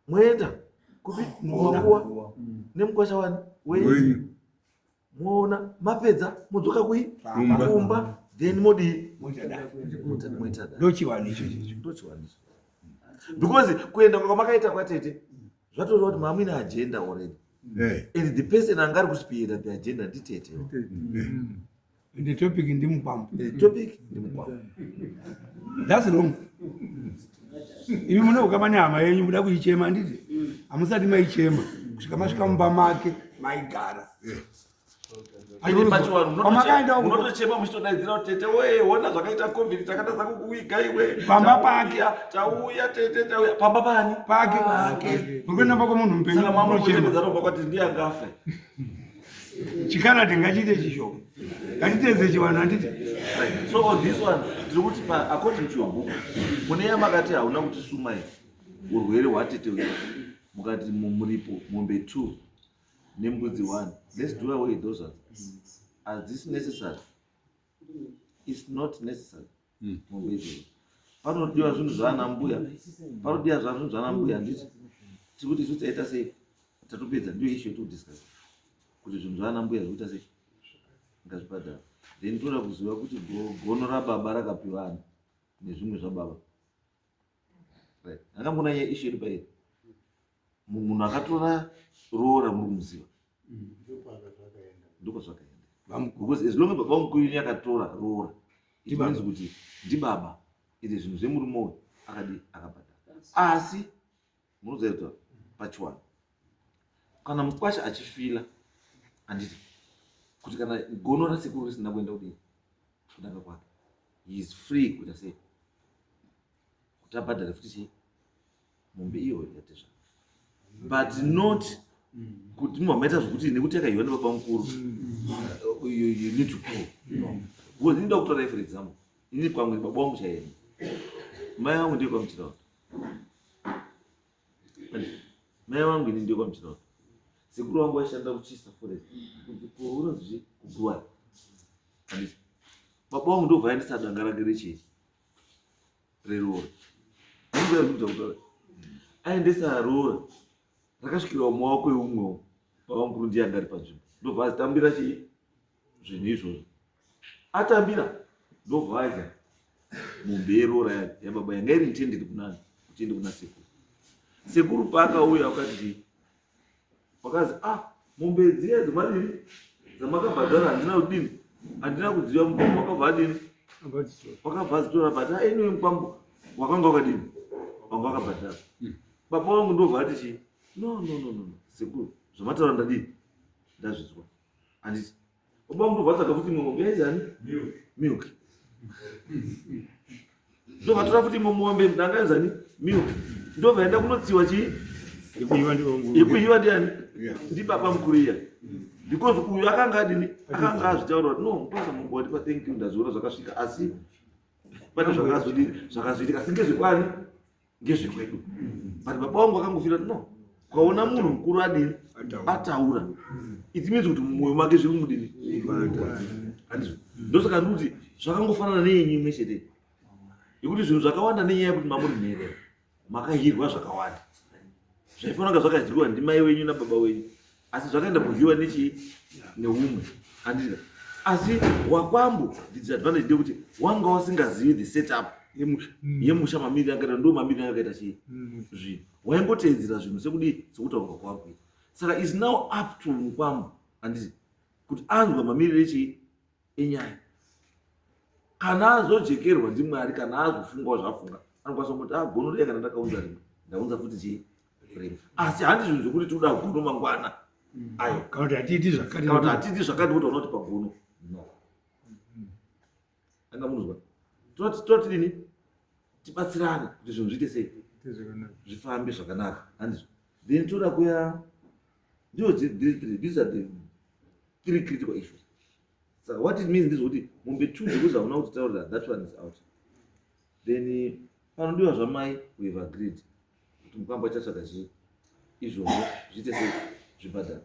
moenda kupi kumakuwa nemukwasha wani wenyu moona mapedza modzoka kui Kumba. kumba then modii Moita dare. moita dare. Ndochivanhu ichocho icho. Ndochivanhu icho. Because kuenda kwamakaita kwatete zvatoreva kuti mamuine agenda already and the person anga ari kuspeeda the agenda nditete. And the topic ndimukwambo. The topic ndimukwambo. That's wrong. Imi munouka pane hama yenyu muda kuichema handiti? Hamusati maichema kusvika masvika mumba make maigara. Ende pachivanhu Kwamakaenda uko munotochema muchitodaidzira kuti tete wee ona zvakaita covid takatadza kukuwiga iwe Pamba pake. Tauya, tauya tete tauya pamba pani pake muri kuenda mba kwemunhu mupenyu saka munochema. mamunochemedza robva kwati ndiye angafe. Chikarati ngachiite chishoma. Ngatiteedze chivanhu handiti? Right. So on this one, ndiri kuti according to your book, mune yamakati hauna kutisuma here urwere hwatete uyu mukati muripo mombe 2 nembudzi 1. Let's do away those ones. Are this necessary? It's not necessary. Mombe idzodzo. Panodiwa zvinhu zvaana mbuya. Panodiwa zvinhu zvaana mbuya handiti? Tiri kuti isu taita sei? Tatopedza ndiyo issue yetiri kudiscuss. Kuti zvinhu zvaana mbuya zvikuita sei? Ngazvibhadhara. Then toda kuziva kuti gono rababa rakapiwa ani nezvimwe zvababa. Right. Akamboona nyaya issue yedu pairi. Munhu akatora roora muri kumuziva. Ndiko zvakaenda. Because as long as baba mukuru yenyu akatora roora, it Ndibaba. means kuti ndibaba. Ite zvinhu zvemurume uyu akadi akabhadhara. Asi munoziva kuti pachiwanhu kana mukwasha achifila handiti kuti kana gono rasekuru risina kuenda kudii kudanga kwake, he is free kuita sei kuti abhadhare futi chii mombe iyoyo yatezva, but not kuti munhu amaita zvokuti nekuti yakaiwa nebaba mukuru you need to pay. No, because inoda kutora, for example, ini kwamwe baba wangu chaiye, mai vangu ndiye kwamuchirawo, mai vangu ini ndiye kwamuchirawo, sekuru vangu vaishanda kuchisa forest unonzi kuguwari handiti? Baba vangu ndobva aendesa danga rake rechii reroora, kuta aendesa roora rakasvikira mumaoko eumwewo baba mukuru ndiye anga ari panzvimbo, ndobva azitambira chii zvinhu izvozvo, atambira ndobva adya mombe yeroora yababa yanga iri intended kunani kuti iende kuna sekuru. Sekuru paakauya wakati chii, wakazi ah mombe dziya dzemadini dzamakabhadhara handina kudini, handina kudziva, mukwambo wakabva adini, wakabva adzitora, but anyway mukwambo wakanga wakadini, wanga wakabhadhara. Baba vangu ndobva ati chii, no no no no no sekuru, zvamataura ndadini, ndazvizwa handiti? Baba vangu ndobva atsvaga futi imwe mombe yaizani milk. Ndovatora futi imwe mombe mudanga miwo. Ndobva kunotsiwa chii? Yekuyiwa ndiani? Ndibaba mukuru iya. Because uyu akanga adini? Akanga azvitaura kuti no, mupasa mombe watipa, thank you, ndazviona zvakasvika, asi pane zvakazodini zvakazoitika, asi ngezvekwani, ngezvekwedu. But baba vangu vakangofira kuti no, ukaona munhu mukuru adini, ataura, it means kuti mumwoyo make zviri kumudini, handizvo? Ndosaka ndikuti zvakangofanana neyenyu imwe chete, yekuti zvinhu zvakawanda nenyaya yekuti mamuri nherera, makahirwa zvakawanda zvaifanira kunga zvakadyiwa ndimai wenyu nababa wenyu, asi zvakaenda kudyiwa nechii, neumwe, handiti? Asi wakwambo, the disadvantage ndeyekuti wanga wasingazivi the setup yemusha, mamiriro akaita, ndo mamiriro akaita chii zvinhu, waingoteedzera zvinhu sekudii, sekutaurwa kwako. Saka is now up to mukwambo, handiti, kuti anzwa mamiriro echii enyaya. Kana azojekerwa ndiMwari, kana azofungawo zvafunga, anokwanisa kungoti, ah, gono riya kana ndakaunza rimwe, ndaunza futi chii, rimwe. Asi handi zvinhu zvekuti tikuda gono mangwana ayo. Kana kuti hatiiti zvakati. Kana kuti hatiiti zvakati, kuti kuti pagono, no. Anga munozwa, toti dini, tibatsirane kuti zvinhu zviite sei, zvifambe zvakanaka, handizvo? Then toda kuya, ndiyo these are the three critical issues. Saka what it means ndezvekuti mombe two dzekuzi hauna kutitaurira, that one is out. Then panodiwa zvamai, we have agreed kuti mukwambo achatsvaga chii, izvozvo zviite sei, zvibhadhara.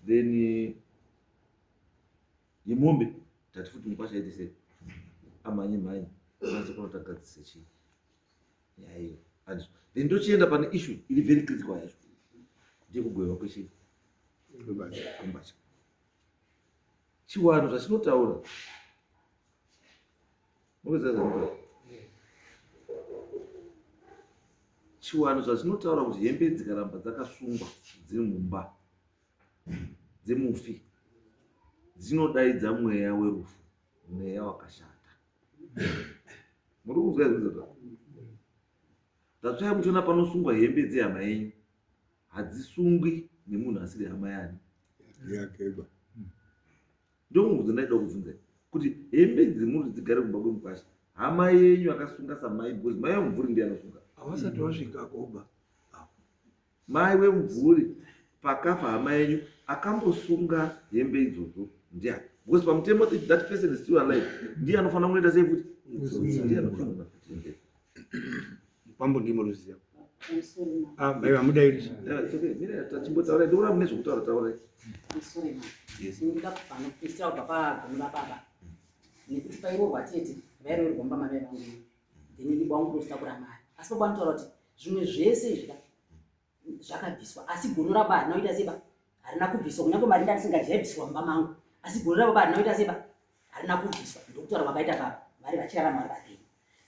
Then yemombe tati futi mukwasha aite sei, amhanye mhanye akwanise kunotagadzise chii, nyaya iyo, handizvo? Then tochienda pane issue iri very critical yacho, ndeyekugovewa kwechii, kwembatya. Chiwano zvachinotaura, mukuziva chiwano zvachinotaura kuti hembe dzikaramba dzakasungwa dziri mumba dzemufi, dzinodaidza mweya werufu, mweya wakashata. Muri kunzwa izvozvo? That's why muchiona panosungwa hembe dzehama yenyu, hadzisungwi nemunhu asiri hama yani yakeba. Ndomubvunzo ndaida kubvunza kuti hembe dzemuri dzigare kumba kwemukwasha, hama yenyu akasunga samai, because mai wemumvuri ndiye anosunga. Havasati vasvika koba. Mai wemumvuri, pakafa hama yenyu, akambosunga hembe idzodzo ndiani? Because pamutemo, if that person is still alive, ndiye anofanira kunoita sei futi, ndiye anofanira futi hembe. Mukwambo ndimo ruziva. Ah, mai vamudairi. Chimbotaura, ndikuona mune zvekutaura, taurai. Sorry ma. Yes. Ndinoda kubva kubva pagono rababa. Nekuti pairoorwa tete, vairoorwa mumba mavai vangu. Then baba vangu ndotakura mari. Asi baba vanotaura kuti zvimwe zvese izvi ka zvakabviswa, asi gono rababa harina kuita seba, harina kubviswa. Kunyange mari ndandisingadyi yaibviswa mumba mangu, asi gono rababa harina kuita seba, harina kubviswa. Ndokutaura kwakaita baba vari vachirarama, vari vapenyu.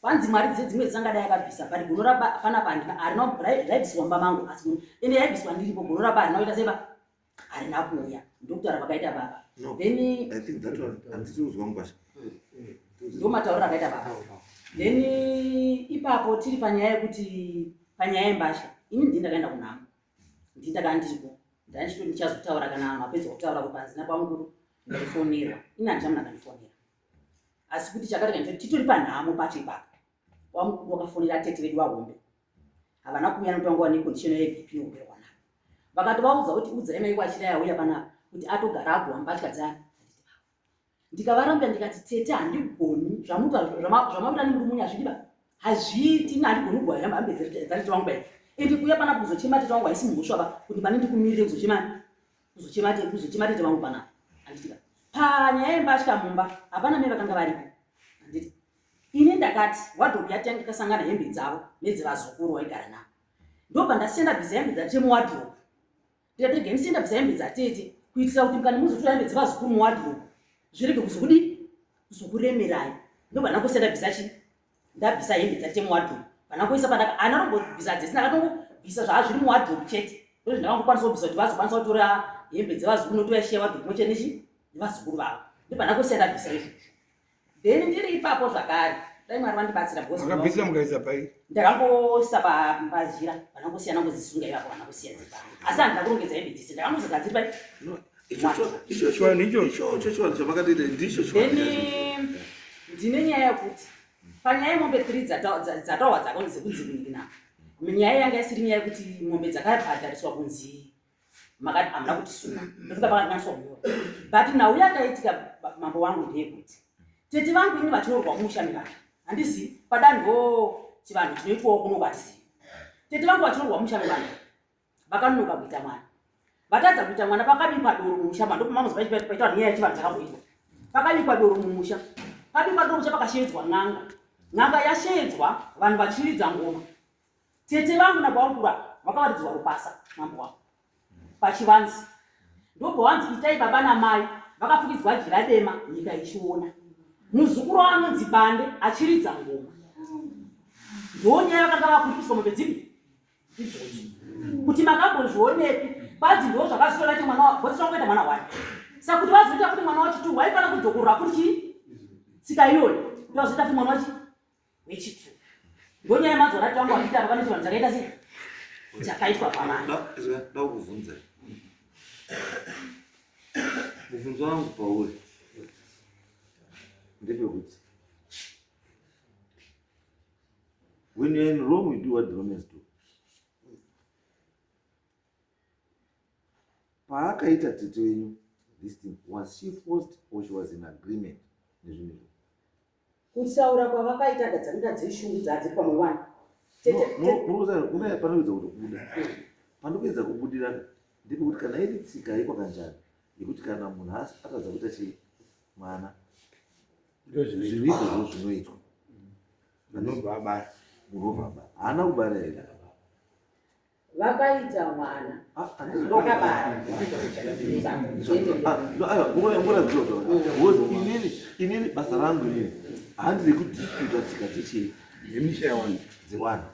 Kwanzi mari dzese dzimwe dzisangadai akabvisa, but gono raba panapa handina, harina raibviswa mumba mangu, asi gono ende yaibviswa ndiripo, gono raba harina kuita seba, harina kuuya. Ndokutaura kwakaita baba. No, then I think that one handisi kuzwa mukwasha. Ndo matauriro akaita baba. Then ipapo tiri panyaya yekuti panyaya yembatya, ini ndini ndakaenda kunhamo, ndini ndakaa ndiripo, ndandichito ndichazotaura kana vanhu vapedza kutaura kupanzi nabamukuru ndaifonerwa. Ini handina munhu akandifonera, asi kuti chakati kana titori panhamo pacho ipapo, wamukuru wakafonera tete vedu vahombe, havana kuuya nokuti vanga vane condition yeBP neupenyu hwanaka. Vakati vaudza kuti udzai mai kwachidai auya panapa kuti atogara agowa mbatya dzani. Ndikavarambira, ndikati, tete, handigoni zvamakuita nemurume unyu, hazvidiba, hazviiti. Ini handigoni kugowa hembe dzatete vangu bai, ende kuuya panapa kuzochema tete vangu haisi mhosva ba, kuti pane ndikumirire kuzochemani, kuzochema tete vangu panapa, handitika? Panyaya yembatya mumba hapana mai vakanga varipo, handiti? Ini ndakati wardrobe yati yange ikasangana hembe dzavo nedzevazukuru waigara navo, ndobva ndasiya ndabvisa hembe dzatete muwardrobe. Ndikati regai ndisiye ndabvisa hembe dzatete, kuitira kuti mukani muzotora hembe dzevazukuru muwardrobe zvirege kuzokudii, kuzokuremerai. Ndobva ndangosiya ndabvisa chii, ndabvisa hembe dzatete muwardrobe, vanangoisa pandaka ana rombobvisa dzese, ndakatongobvisa zvaazviri muwardrobe chete. Ndozvo ndakangokwanisa kubvisa kuti vazokwanisa kutora hembe dzevazukuru, nokuti vaishiya wardrobe mochete nechi nevazukuru vavo. Ndobva ndangosiya ndabvisa izvozvo. Then ndiri ipapo zvakare, dai Mwari vandibatsira because Makabvisira mukaisa pai? Ndakangoisa pazhira, vanangosiya nangodzisunga ipapo, vanangosiya dzipa, asi handina kurongedza hembe dzese, ndakangoisa dziri pai. Ichocho chiwanhu chamakatoita ndicho. Then ndine nyaya yekuti Panyaya yemombe 3 dzataurwa dzakanzi dzekunzi kunina. Nyaya yanga isiri nyaya yekuti mombe dzakabhadhariswa kunzi makati hamuna kutisuma. Ndofunga pakanganiswa kunyora. But nhau yakaitika mambo wangu ndeyekuti tete vangu ini vachiroorwa mumusha mevanhu. Handizivi padanho chivanhu chinoitwawo kuno kwatizivi. Tete vangu vachiroorwa mumusha mevanhu vakanonoka kuita mwana. Vatadza kuita mwana pakabikwa doro mumusha ndopamangozi paitwa nyaya yechivanhu chakamboitwa. Pakabikwa doro mumusha. Pabikwa doro mumusha pakasheedzwa n'anga. N'anga yasheedzwa vanhu vachiridza ngoma. Tete vangu nababa vangu vakawaridzwa rupasa mambo wangu pachivanzi. Ndobva wanzi itai baba namai vakafukidzwa jira dema nyika ichiona. Muzukuru wavo anonzi Bande achiridza ngoma. Ndonyaya vakanga vakuripiswa mombe dzipi? Idzodzo. Kuti makambozvionepi? Kwanzi ndo zvakazotora kuti mwana wa boss wangu mwana wani. Saka kuti vazoita futi mwana wachitu waifanira kudzokorora futi chii? Tsika iyoyo. Ndo vazoita futi mwana wachi wechitu. Ndonyaya madzora tangu akuita apa pane chivanhu chakaita sei? Chakaitwa pamana. Da kuvhunza. Mubvunzo wangu pauri ndepekuti when you're in Rome you do what the Romans do. Paakaita tete wenyu this thing, was she forced or she was in agreement nezvinhu izvo? Kutaura kwavakaita gadzanira dzeshungu dzadziri pamwe wani. Une panoedza kutobuda. Panoedza kubudira ndepekuti kana iri tsika yekwakanjani yekuti kana munhu atadza kuita chii mwana zvinhu izvozvo zvinoitwa. Munobva abara. Munobva abara. Haana kubara here? Vakaita mwana. Vakabara. Because inini inini basa rangu inini handi rekudisputa tsika dzechii Yemisha yawanhu. dzevanhu.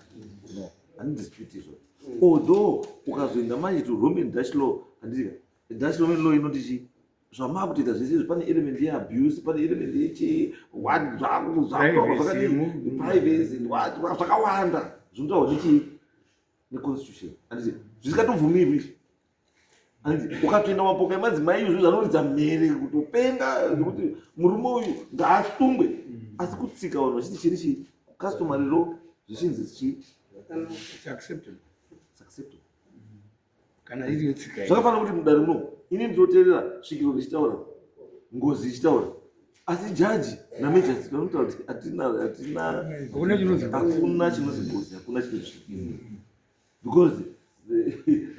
No, handidispute izvo. Although ukazoenda manje to Roman Dutch law, handiti Dutch Roman law inoti chii? Zvamakutoita zvese izvi pane element yeabuse, pane element yechii, what zvaku Privacy, zvakadii, privacy, what zvakawanda zvinotaurwa nechii neconstitution. Handiti zvisikatobvumirwi izvi. Handiti ukatoenda mapoka emadzimai izvo zvanoridza mhere kutopenga zvekuti murume uyu ngaasungwe. Asi kutsika vanhu vachiti chiri chii customary law zvichinzi chii It's acceptable. It's acceptable. Kana iriyo tsika iyi. Zvakafanana kuti mudare muno ini ndinoteerera svikiro richitaura ngozi ichitaura asi jaji namejasi vanotaura kuti hatina hatina Hakuna chinonzi ngozi. hakuna chinonzi ngozi hakuna chinonzi svikiro because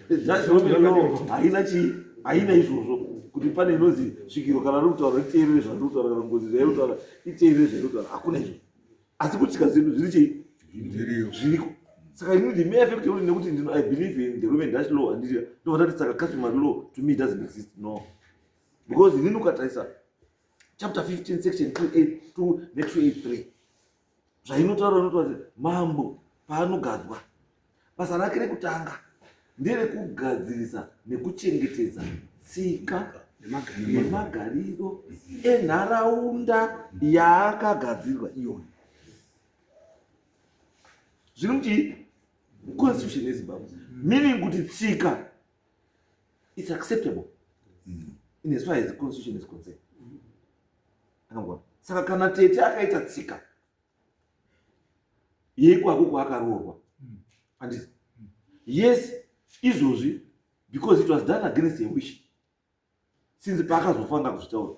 judge Robin law haina chii haina izvozvo kuti pane inonzi svikiro kana riri kutaura riteerere zvariri kutaura kana ngozi zvairi kutaura iteerere zvairi kutaura hakuna izvozvo asi kutsika zvinhu zviri chii zviriko saka ini the mere fact yekuti nekuti ndino i believe in the Roman Dutch law handiti ndobva ndati saka customary law to me doesn't exist no because inini ukatarisa chapter 15 section 282 ne 283 zvainotaura inotaura kuti mambo paanogadzwa basa rake rekutanga nderekugadzirisa nekuchengetedza tsika nemagariro enharaunda yaakagadzirwa iyoyo zviri muchii constitution yeZimbabwe meaning kuti tsika is acceptable in as far as the constitution is concerned. Akangona. Saka kana tete akaita tsika yeikwako kwaakaroorwa handiti yes izvozvi because it was done against a wish since paakazofanga kuzvitaura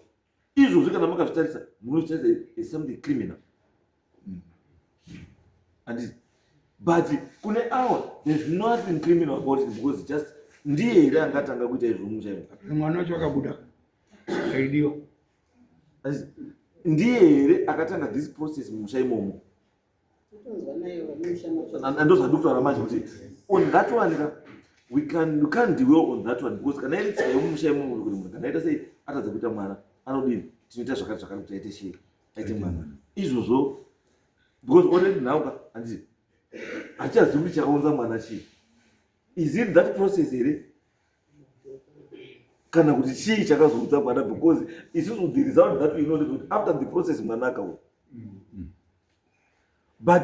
izvozvi kana makazvitarisa munozvitarisa as something criminal handiti but kune awa there's nothing criminal about it because just ndiye here angatanga kuita izvo muchaimo Mwana wacho akabuda aidiwa. Ndiye here akatanga this process mumusha imomo? Ndozvandiri kutaura manje kuti on that one ka we can we can't dwell on that one because kana iri tsika yemumusha imomo kuti munhu kana aita sei atadza kuita mwana anodini tinoita zvakati zvakati kuti aite chii aite mwana izvozvo because already now ka handiti hatichazivi kuti chakaunza mwana chii is it that process here kana kuti chii chakazoudza mwana because isusu the result that we know kuti after the process mwana akauya but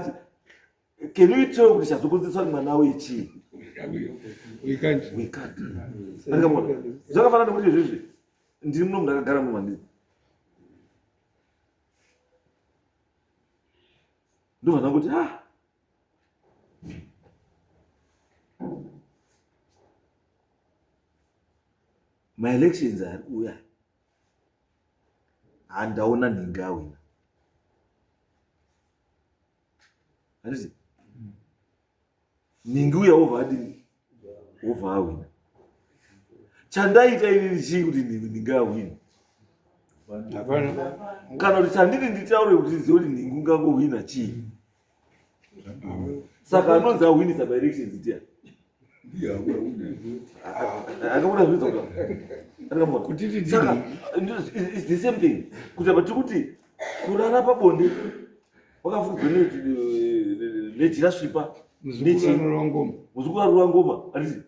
can you tell kuti chazokonzeresa kuti mwana auye chii? We can't. We can't. Zvakafanana nekuti izvizvi ndiri muno ndakagara muno mandiri. Ndobva ndangoti ah maelections ari kuuya handaona nhingi awina handiti nhingi uya wobva adini wobva awina chandaita inini chii kuti nhingi awina kana kuti chanditi nditaure kuti ndizive kuti nhingi ungangohwina chii saka anonzi ahwinisa maelections ndiani akaona zvinza kuti saka it's the same thing kuti apa tiri kuti kurara pabonde wakafukidzwa nejira svipa muzukuru arova ngoma handiti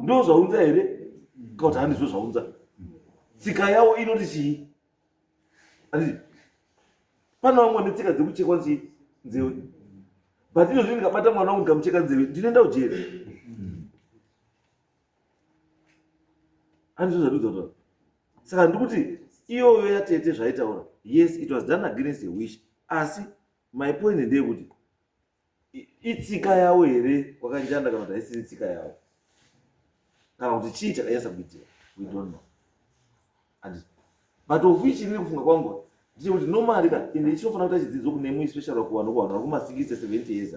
ndo zvaunza here kana kuti handizvo zvaunza tsika yavo inoti chii handiti pane vamwe vane tsika dzekuchekwa chii nzewe but izvozvi ndikabata mwana wangu ndikamucheka nzeve ndinoenda kujeri handizvo zvatiudza kutaura saka ndikuti iyoyo yatete zvaitaura yes it was done against a wish asi my point ndeyekuti itsika yavo here kwakanjanda kana kuti haisiri tsika yavo kana kuti chii chakanyasa kuitika we don't know and but of which inini kufunga kwangu ndechekuti normally ka ende chinofanira kuita chidzidzo kune mui special kuvanhu kuvanhu vari kuma60 70 years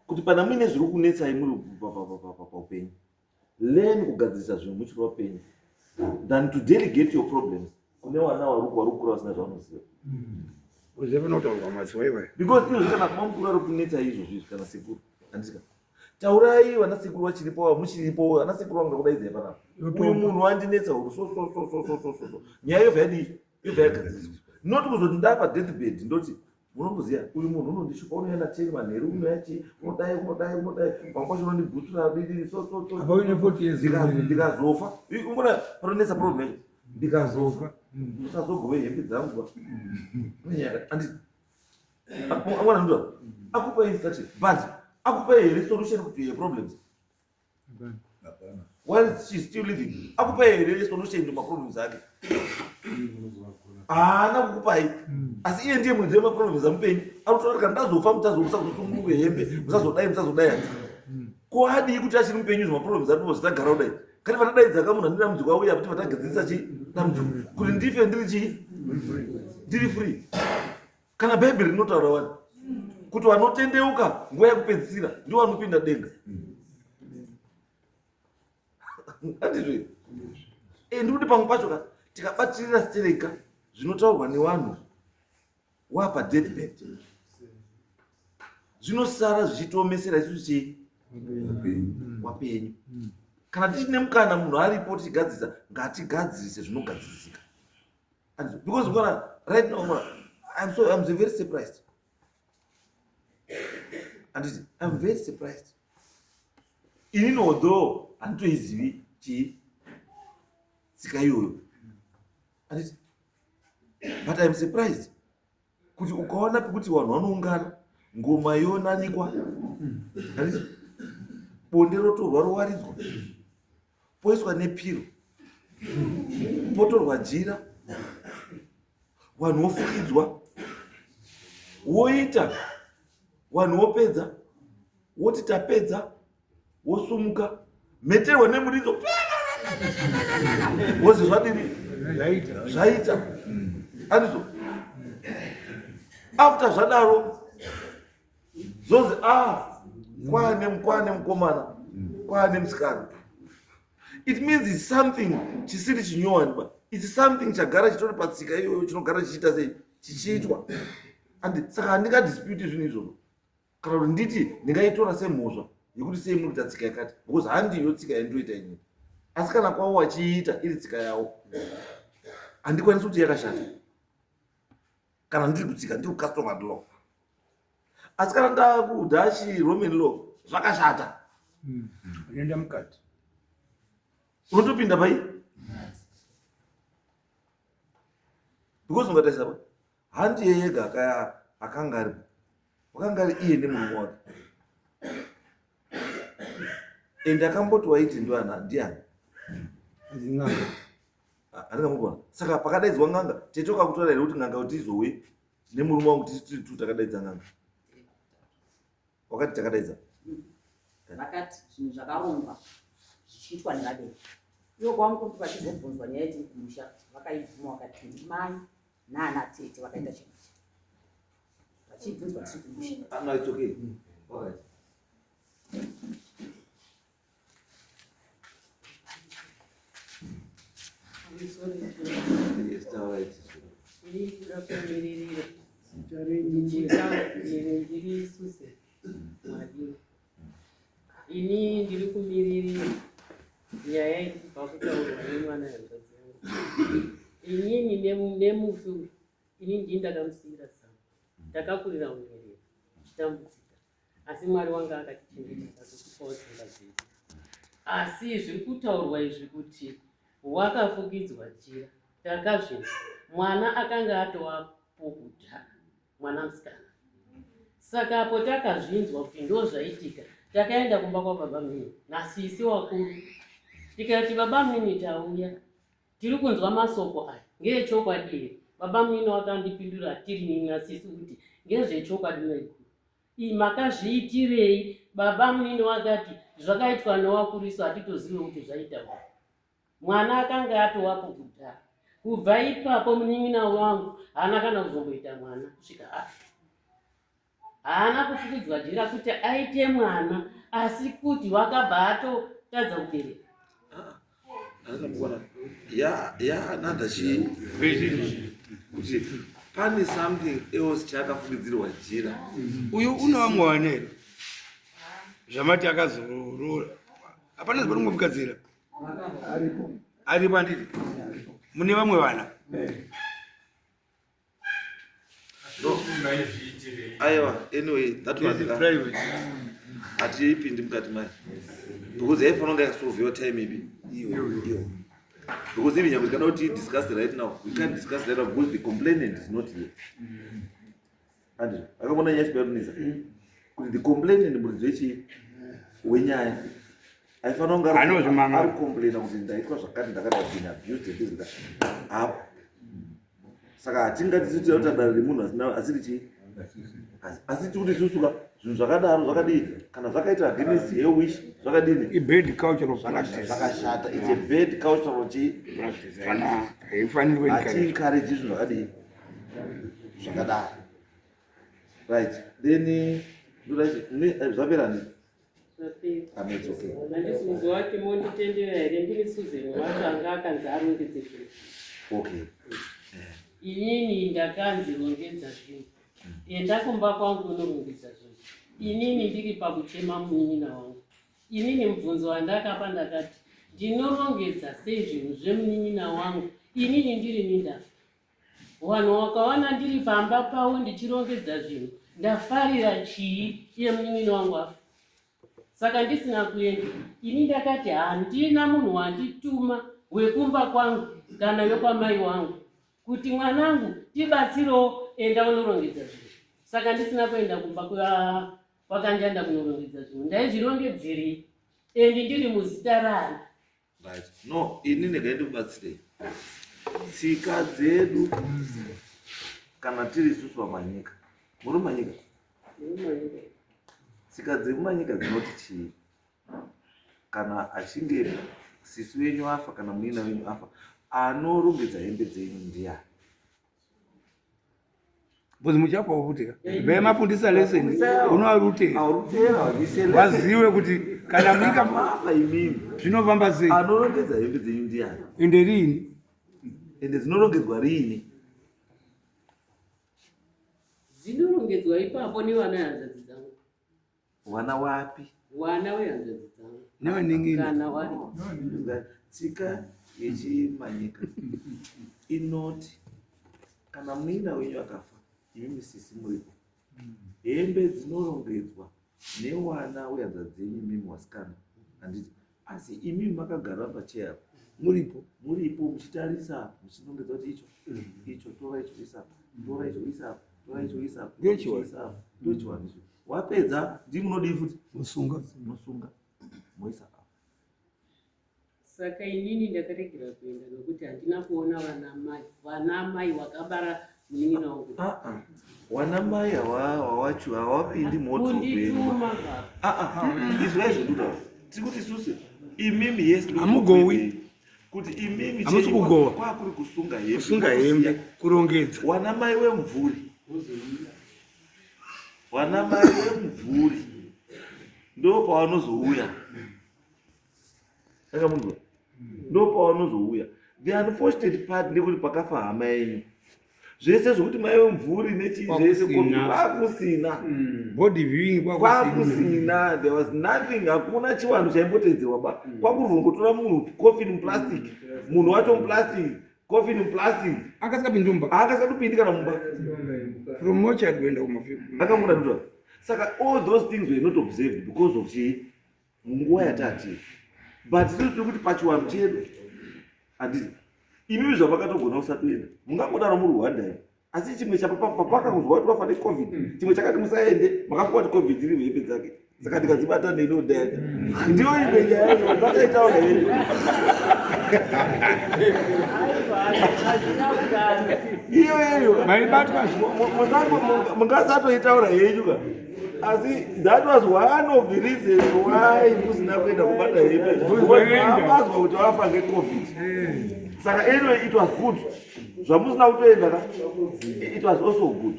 kuti pana muine zviri kunetsai muri paupenyu learn kugadzirisa zvinhu muchiri vapenyu than to delegate your problems kune vana vari kukura vasina zvavanoziva uzive panotaurwa mazuva iwayo because izvozvi kana mamukuru ari kunetsa izvozvi izvi kana sekuru andisika taurai vana sekuru vachiripo ava muchiripo vana sekuru vanga kudaidzai panapa uyu munhu wandinetsa uru so so so so so so so so nyaya yobva yadii yobva yagadziriswa not kuzoti ndapa deathbed ndoti Munomboziva uyu munhu unondishupa unouya nateni manheru unouya chii unodai unodai unodai pamwe pacho unondibhutsura didii so so so Apa uine 40 years ndikazofa ungona panonetsa problem yacho ndikazofa musazogove hembe dzangu ba andi amwana ndoda akupa instruction but akupa here solution to your problems While she still living, akupai here solution to maproblems ake? Haana kukupai. Asi iye ndiye muridzi wemaproblems amupenyu. Anotaura kana ndazofa musazosununguke hembe, musazodai musazodai handiti. Ko adii kuti achiri mupenyu zvemaproblems aripo zvitagara kudai? Kati vatadaidza ka munhu andina dambudziko auya kuti vatagadzirisa chii dambudziko kuti ndife ndiri chii? Ndiri free. Kana Bhaibheri rinotaura wani kuti vanotendeuka nguva yekupedzisira ndivo vanopinda denga. Handizvo here? Eh, ndiri kuti pamwe pacho ka tikabatirira stereka zvinotaurwa nevanhu wapa deathbed zvinosara zvichitiomesera isusu chii wapenyu kana tichine mukana munhu aripo tichigadzirisa ngatigadzirise zvinogadzirisika And because gonna right now gonna, I'm so I'm very surprised. And I'm very surprised. Inini although handitoizivi chii tsika iyoyo. And but I'm surprised kuti ukaona pekuti vanhu vanoungana ngoma yonanikwa handiti bonde rotorwa rowaridzwa poiswa nepiro potorwa jira vanhu vofukidzwa woita vanhu wopedza woti tapedza wosumuka mheterwa nemuridzo wozi zvadini zvaita andizo after zvadaro zvonzi a ah, kwane kwane mukomana kwane musikana it means its something chisiri chinyowani ba its something chagara chitori patsika iyoyo chinogara chichiita sei chichiitwa and saka handingadispute zvinhu izvozvo kana kuti nditi ndingaitora semhosva yekuti sei muri kuita tsika yakati because handiyo tsika yandinoita inini asi kana kwavo wachiita iri tsika yavo handikwanisi kuti yakashata kana ndiri kutsika ndiri kucustomary law asi kana ndakudachi roman law zvakashata enda mukati unotopinda pai because ungatarisa handiye yega akaya akanga aripo wakanga ari iye nemurume wake and akamboti waiti ndiana ndiani andingamubona saka pakadaidzwa n'anga tete wakakutora here kuti n'anga kuti izowe Nemurume wangu tisi tiri tu takadaidza n'anga. Wakati takadaidza. Vakati zvinhu zvakarongwa zvichiitwa nevabereki. Ivo kwangu kuti vachizobvunzwa nyaya yetiri kumusha vakaibvuma vakati ndimai naana tete vakaita chinhu ichi. Vachibvunzwa tiri kumusha. Ah, no, it's okay. All right. Ndinoda kumiririra ndiri Susan Mwadini. Ini ndiri kumiririra nyaya iri kubva kutaurwa nemwana hanzvadzi yangu. Inini nemufi uyu, ini ndini ndakamusiyira zamu. Ndakakurira unherera, ndichitambudzika. Asi Mwari wanga akatichengeta akatotipawo dzimba dzedu. Asi zviri kutaurwa izvi kuti wakafukidzwa jira, takazvinzwa. Mwana akanga atovapo kudhara, mwana musikana. Saka apo takazvinzwa kuti ndozvaitika, takaenda kumba kwababa mini nasisi wakuru, tikati baba mini tauya, tiri kunzwa masoko aya ngeechokwadi here? Baba mini wakandipindura tiri nini nasisi kuti ngezvechokwadi maiguru. Ii makazviitirei? Baba munini wakati zvakaitwa newakuru isu hatitozive kuti zvaita wani. Mwana akanga atowapo kudhara. Kubva ipapo munin'ina wangu haana kana kuzomboita mwana kusvika afa. Haana kufukidzwa jira kuti aite mwana asi kuti wakabva atotadza kubereka. Akamuona ya ya another chi kuti pane something else chaakafukidzirwa jira. Uyu une vamwe vana here? Zvamati akazoroora. Hapana zuva ringomukadzira. Aripo. Aripo anditi. Mune vamwe vana. No. Aiwa, anyway, that was This is private. Hatiipindi mukati mayo. Because yaifanira kunge yakasolviwa time ipi? Iyo. Iyo. Because even nyangwe tikada kuti discuss right now, we can't discuss right now because the complainant is not here. Andrew, akaona nyaya chibatunisa. Kuti the complainant muridzi wechi wenyaya aifanira kunge Anozvimanga. ari complaina kuti ndaitwa zvakati ndakati I've been abused and this and that. Apo. Saka hatingati tisu tinoita dare remunhu asina asiri chii? Asi tiri kuti isusu ka zvinhu zvakadaro zvakadii kana zvakaita against her wish zvakadini? I bad cultural practice. Zvakashata. It's a bad cultural chii? Practice. Haina haifaniri kuencourage. Hati encourage zvinhu zvakadii? Zvakadaro. Right. Then ndoda zvapera handiti? Handisi kuziva kuti monditendera here ndini Susan wacho anga akanzi arongedze zvinhu. Okay. Inini ndakanzi rongedza zvinhu. Enda kumba kwangu unorongedza zvinhu. Inini ndiri pakuchema munin'ina wangu. Inini mubvunzo wandakapa ndakati ndinorongedza sei zvinhu zvemunin'ina wangu inini ndiri mindafa. Vanhu wakaona ndiri pamba pavo ndichirongedza zvinhu ndafarira chii iye munin'ina wangu afa saka ndisina kuenda ini ndakati handina munhu wandituma wekumba kwangu kana wekwamai wangu kuti mwanangu tibatsirewo enda unorongedza zvinhu saka ndisina kuenda kumba kwakanjanda kunorongedza zvinhu ndaizvirongedzerei endi ndiri muzita rani Right. No, ini ndega ndikubatsirei. Tsika dzedu kana tiri isusu vamanyika. Muri manyika? Tsika dzemumanyika dzinoti chii? Kana achinge sisi wenyu afa kana muina wenyu afa, anorongedza hembe dzenyu ndiyani? Because muchapawo futi ka. Be mafundisa lesson unovarutera. Vazive kuti kana muika mafa imimi zvinofamba sei. Anorongedza hembe dzenyu ndiyani? Ende riini? Ende dzinorongedzwa riini? Dzinorongedzwa ipapo nevana hanzvadzi dzangu. Wana wapi? Wana wehanzvadzi dzangu. Nevanin'ina. Kana wari. Tsika yechimanyika inoti kana muina wenyu akafa imi misisi muripo hembe dzinorongedzwa newana wehanzvadzi dzenyu imimi wasikana handiti asi imimi makagara pacheya muripo muripo muchitarisa muchinongedza kuti icho icho tora icho isa apa tora icho isa apa tora icho isa apa Ndochiwani. isa apa ndochiwani icho wapedza ndii munodii futi Musunga. munosunga moisa apa Saka inini ndakaregera kuenda nokuti handina kuona vana mai. Vana mai wakabara Munin'ina wangu. Ah, ah. Wana mai hawawachu hawapindi muwardrobe yenyu. Kundituma baba. Ah, ah. Izwai zvekutaura. Tiri kuti isusu imimi yes tiri Hamugowi. Kuti imimi Hamusi chenyu kugowa. kwakuri kusunga hembe. Kusunga hembe, kurongedza. Wana mai wemvuri. Wana mai wemvuri. Ndo pavanozouya. Saka munzwa. Ndo pavanozouya. The unfortunate part ndekuti pakafa hama yenyu. Zvese zvekuti mai wemvuri nechii zvese Kwakusina. kwakusina. Body viewing kwakusina. Kwakusina. There was nothing. Hakuna chiwanhu chaimbotedzerwa ba. Kwakuri kungotora munhu coffin muplastic. Munhu wacho muplastic. Coffin muplastic. Akasingapindi mumba. Akasingapindi kana mumba. From mortuary kuenda kumafi. Akamuna ndotaura. Saka all those things were not observed because of chii? Nguva yatati. But isusu tiri kuti pachiwanhu chedu handiti imimi zvamakatogona kusatoenda mungangodaro muri Rwanda imi asi chimwe chapapakakuzwa kuti wafa necovid chimwe chakati musaende makafunga kuti covid iri muhembe dzake saka ndikadzibata neinodaya ndiyo imwe nyaya iyo makaitaura henyu Aiwa, hazvina kudaro. iyo iyo Maibatwa mungasatoitaura henyu ka asi that was one of the reasons why musina kuenda kubata hembe Kuzoenda. mazwa kuti wafa ngecovid saka anyway it was good zvamusina kutoenda ka it was also good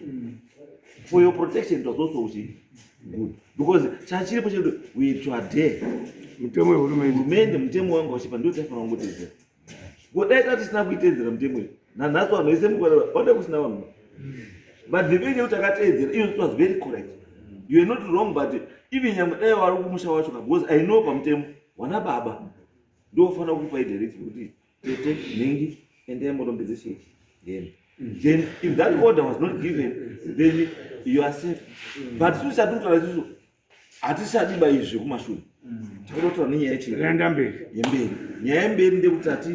for your protection it was also chi good because chachiripo chedu we to adhere Mutemo wehurumende. hurumende mutemo wanga uchipa ndio taifanira kungotedzera kodai tatisina kuitedzera mutemo iyi nanhasi vanhu vese mukwana vade kusina vanhu but the way yekuti akateedzera iyo it was very correct you are not wrong but even nyangwe dai vari kumusha wacho ka because i know pamutemo wana baba ndofanira kukupai directive kuti tete nhingi endai murombedze chii hembe then if that order was not given then you are safe but isusu chatinotaura isusu hatichadi ba izvi zvekumashure takuda kutaura nenyaya yechii Renda mberi. yemberi nyaya yemberi ndekuti ati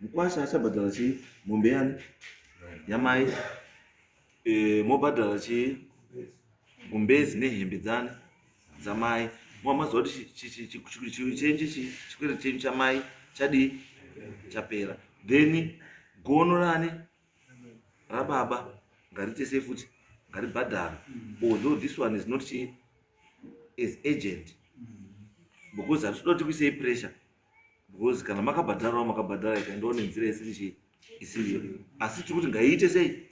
mukwasha achabhadhara chii mombe yani yamai e, mobhadhara chii gumbezi nehembe dzani dzamai mamaziva kuti chenje chikwere chenyu chamai chadii chapera then gono rani rababa ngariite sei futi ngaribhadhara although this one is not chii as agent because hatitoda kuti kuisei pressure because kana makabhadharawo makabhadhara ikaendawo nenzira isiri chii isiriyo asi tiri kuti ngaiite sei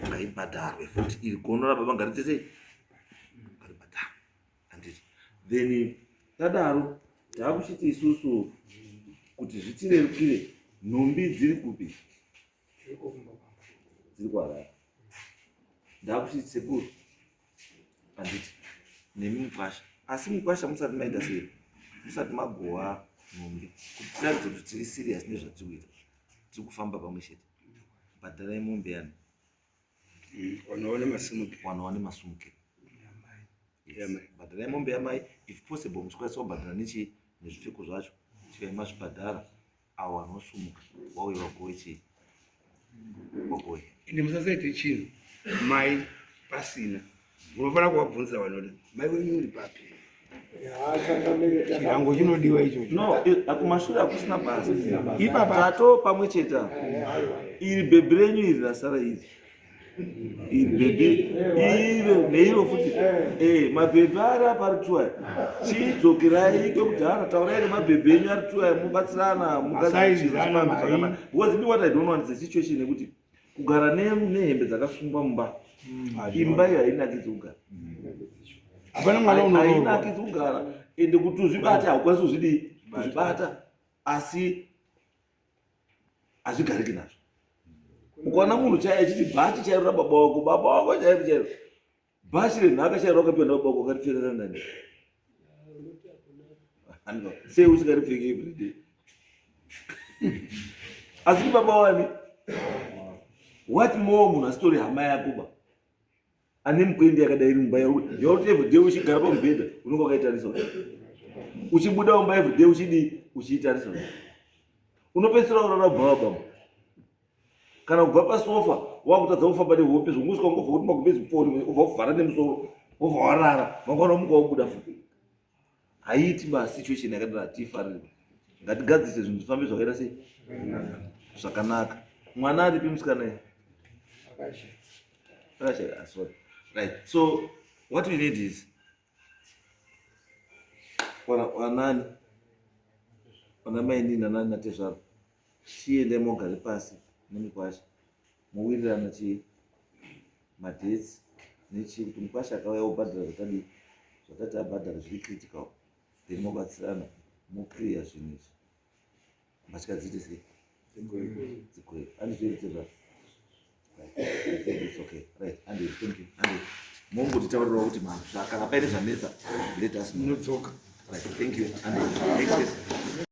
ngaibhadharwe futi iri gono rababa ngariite sei ngaribhadharwe handiti then tadaro taakuchiti isusu kuti zvitirerukire nhumbi dziri kupi dziri kuharare ndakuchiti sekuru handiti nemi mukwasha asi mukwasha musati maita sei musati magowa nhumbi kuti tiratidze kuti tiri serious nezvatiri kuita tiri kufamba pamwe chete bhadharai mombe yani Wanoona masimuke. vanhu vane masumukiro Yamai. bhadharai mombe yamai if possible muchikwanisa kubhadhara nechi nezvipfeko zvacho chikai mazvibhadhara avo vanosumuka wauye vagowe chii vagowe Ende musasaite chinhu mai pasina. Munofanira kuvabvunza vanhu kuti mai wenyu uri papi. Chirango chinodiwa ichocho. no kumashure hakusina basa Ipapa. tato pamwe chete apa. iri bhebhi renyu iri rasara iri iri bhebhi iro neiro futi Eh, mabhebhi ari apa ari tuaya chidzokerai kwekudhara taurai nemabhebhi enyu ari tuaya mubatsirana Masaizirana mai. because me what i don't want is a situation yekuti kugara nehembe dzakasungwa mumba imba iyo hainakidzi kugara Hapana mwana unoroorwa. hainakidzi kugara ende kuti uzvibate haukwanisi kuzvidii kuzvibata asi hazvigariki nazvo ukaona munhu chaiye achiti bhachi chairo rababa wako baba wako chairo chairo bhachi renhaka chairo wakapiwa nababa wako wakaripfekera nani sei usingaripfeki everyday asi baba wani what more munhu asitori hama yako ba ane mukwende yakadai iri mumba yakuti everyday uchigara pamubhedha unenge wakaitarisa uchibuda mumba everyday uchidii uchiitarisa unopedzisira urara bhawa baba kana kubva pasofa wakutadza kufamba nehope zvongosvika ungobva kuti magumbezi pfori ubva kuvhara nemusoro wobva warara mangwana womuka wobuda futi haiiti ba situation yakadaro hatiifariri ngatigadzirise zvinhu zvifambe zvakaita sei zvakanaka mwana aripi musikana iye Pakashaya, ah, sorry. Right. So what we need is wanani wana mainini nanani natezvaro chiende mogare pasi nemikwasha mowirirana chii madates nechii kuti mukwasha akauya obhadhara zvatadii zvatati abhadhara zviri critical then mobatsirana moclear zvinhu izvi mbatya dziite sei dzigwere andizviite zva okay right andi thank you andi mombotitaurirawo kuti kana paine zvanetsa let us know. Right, thank you. Andi, next.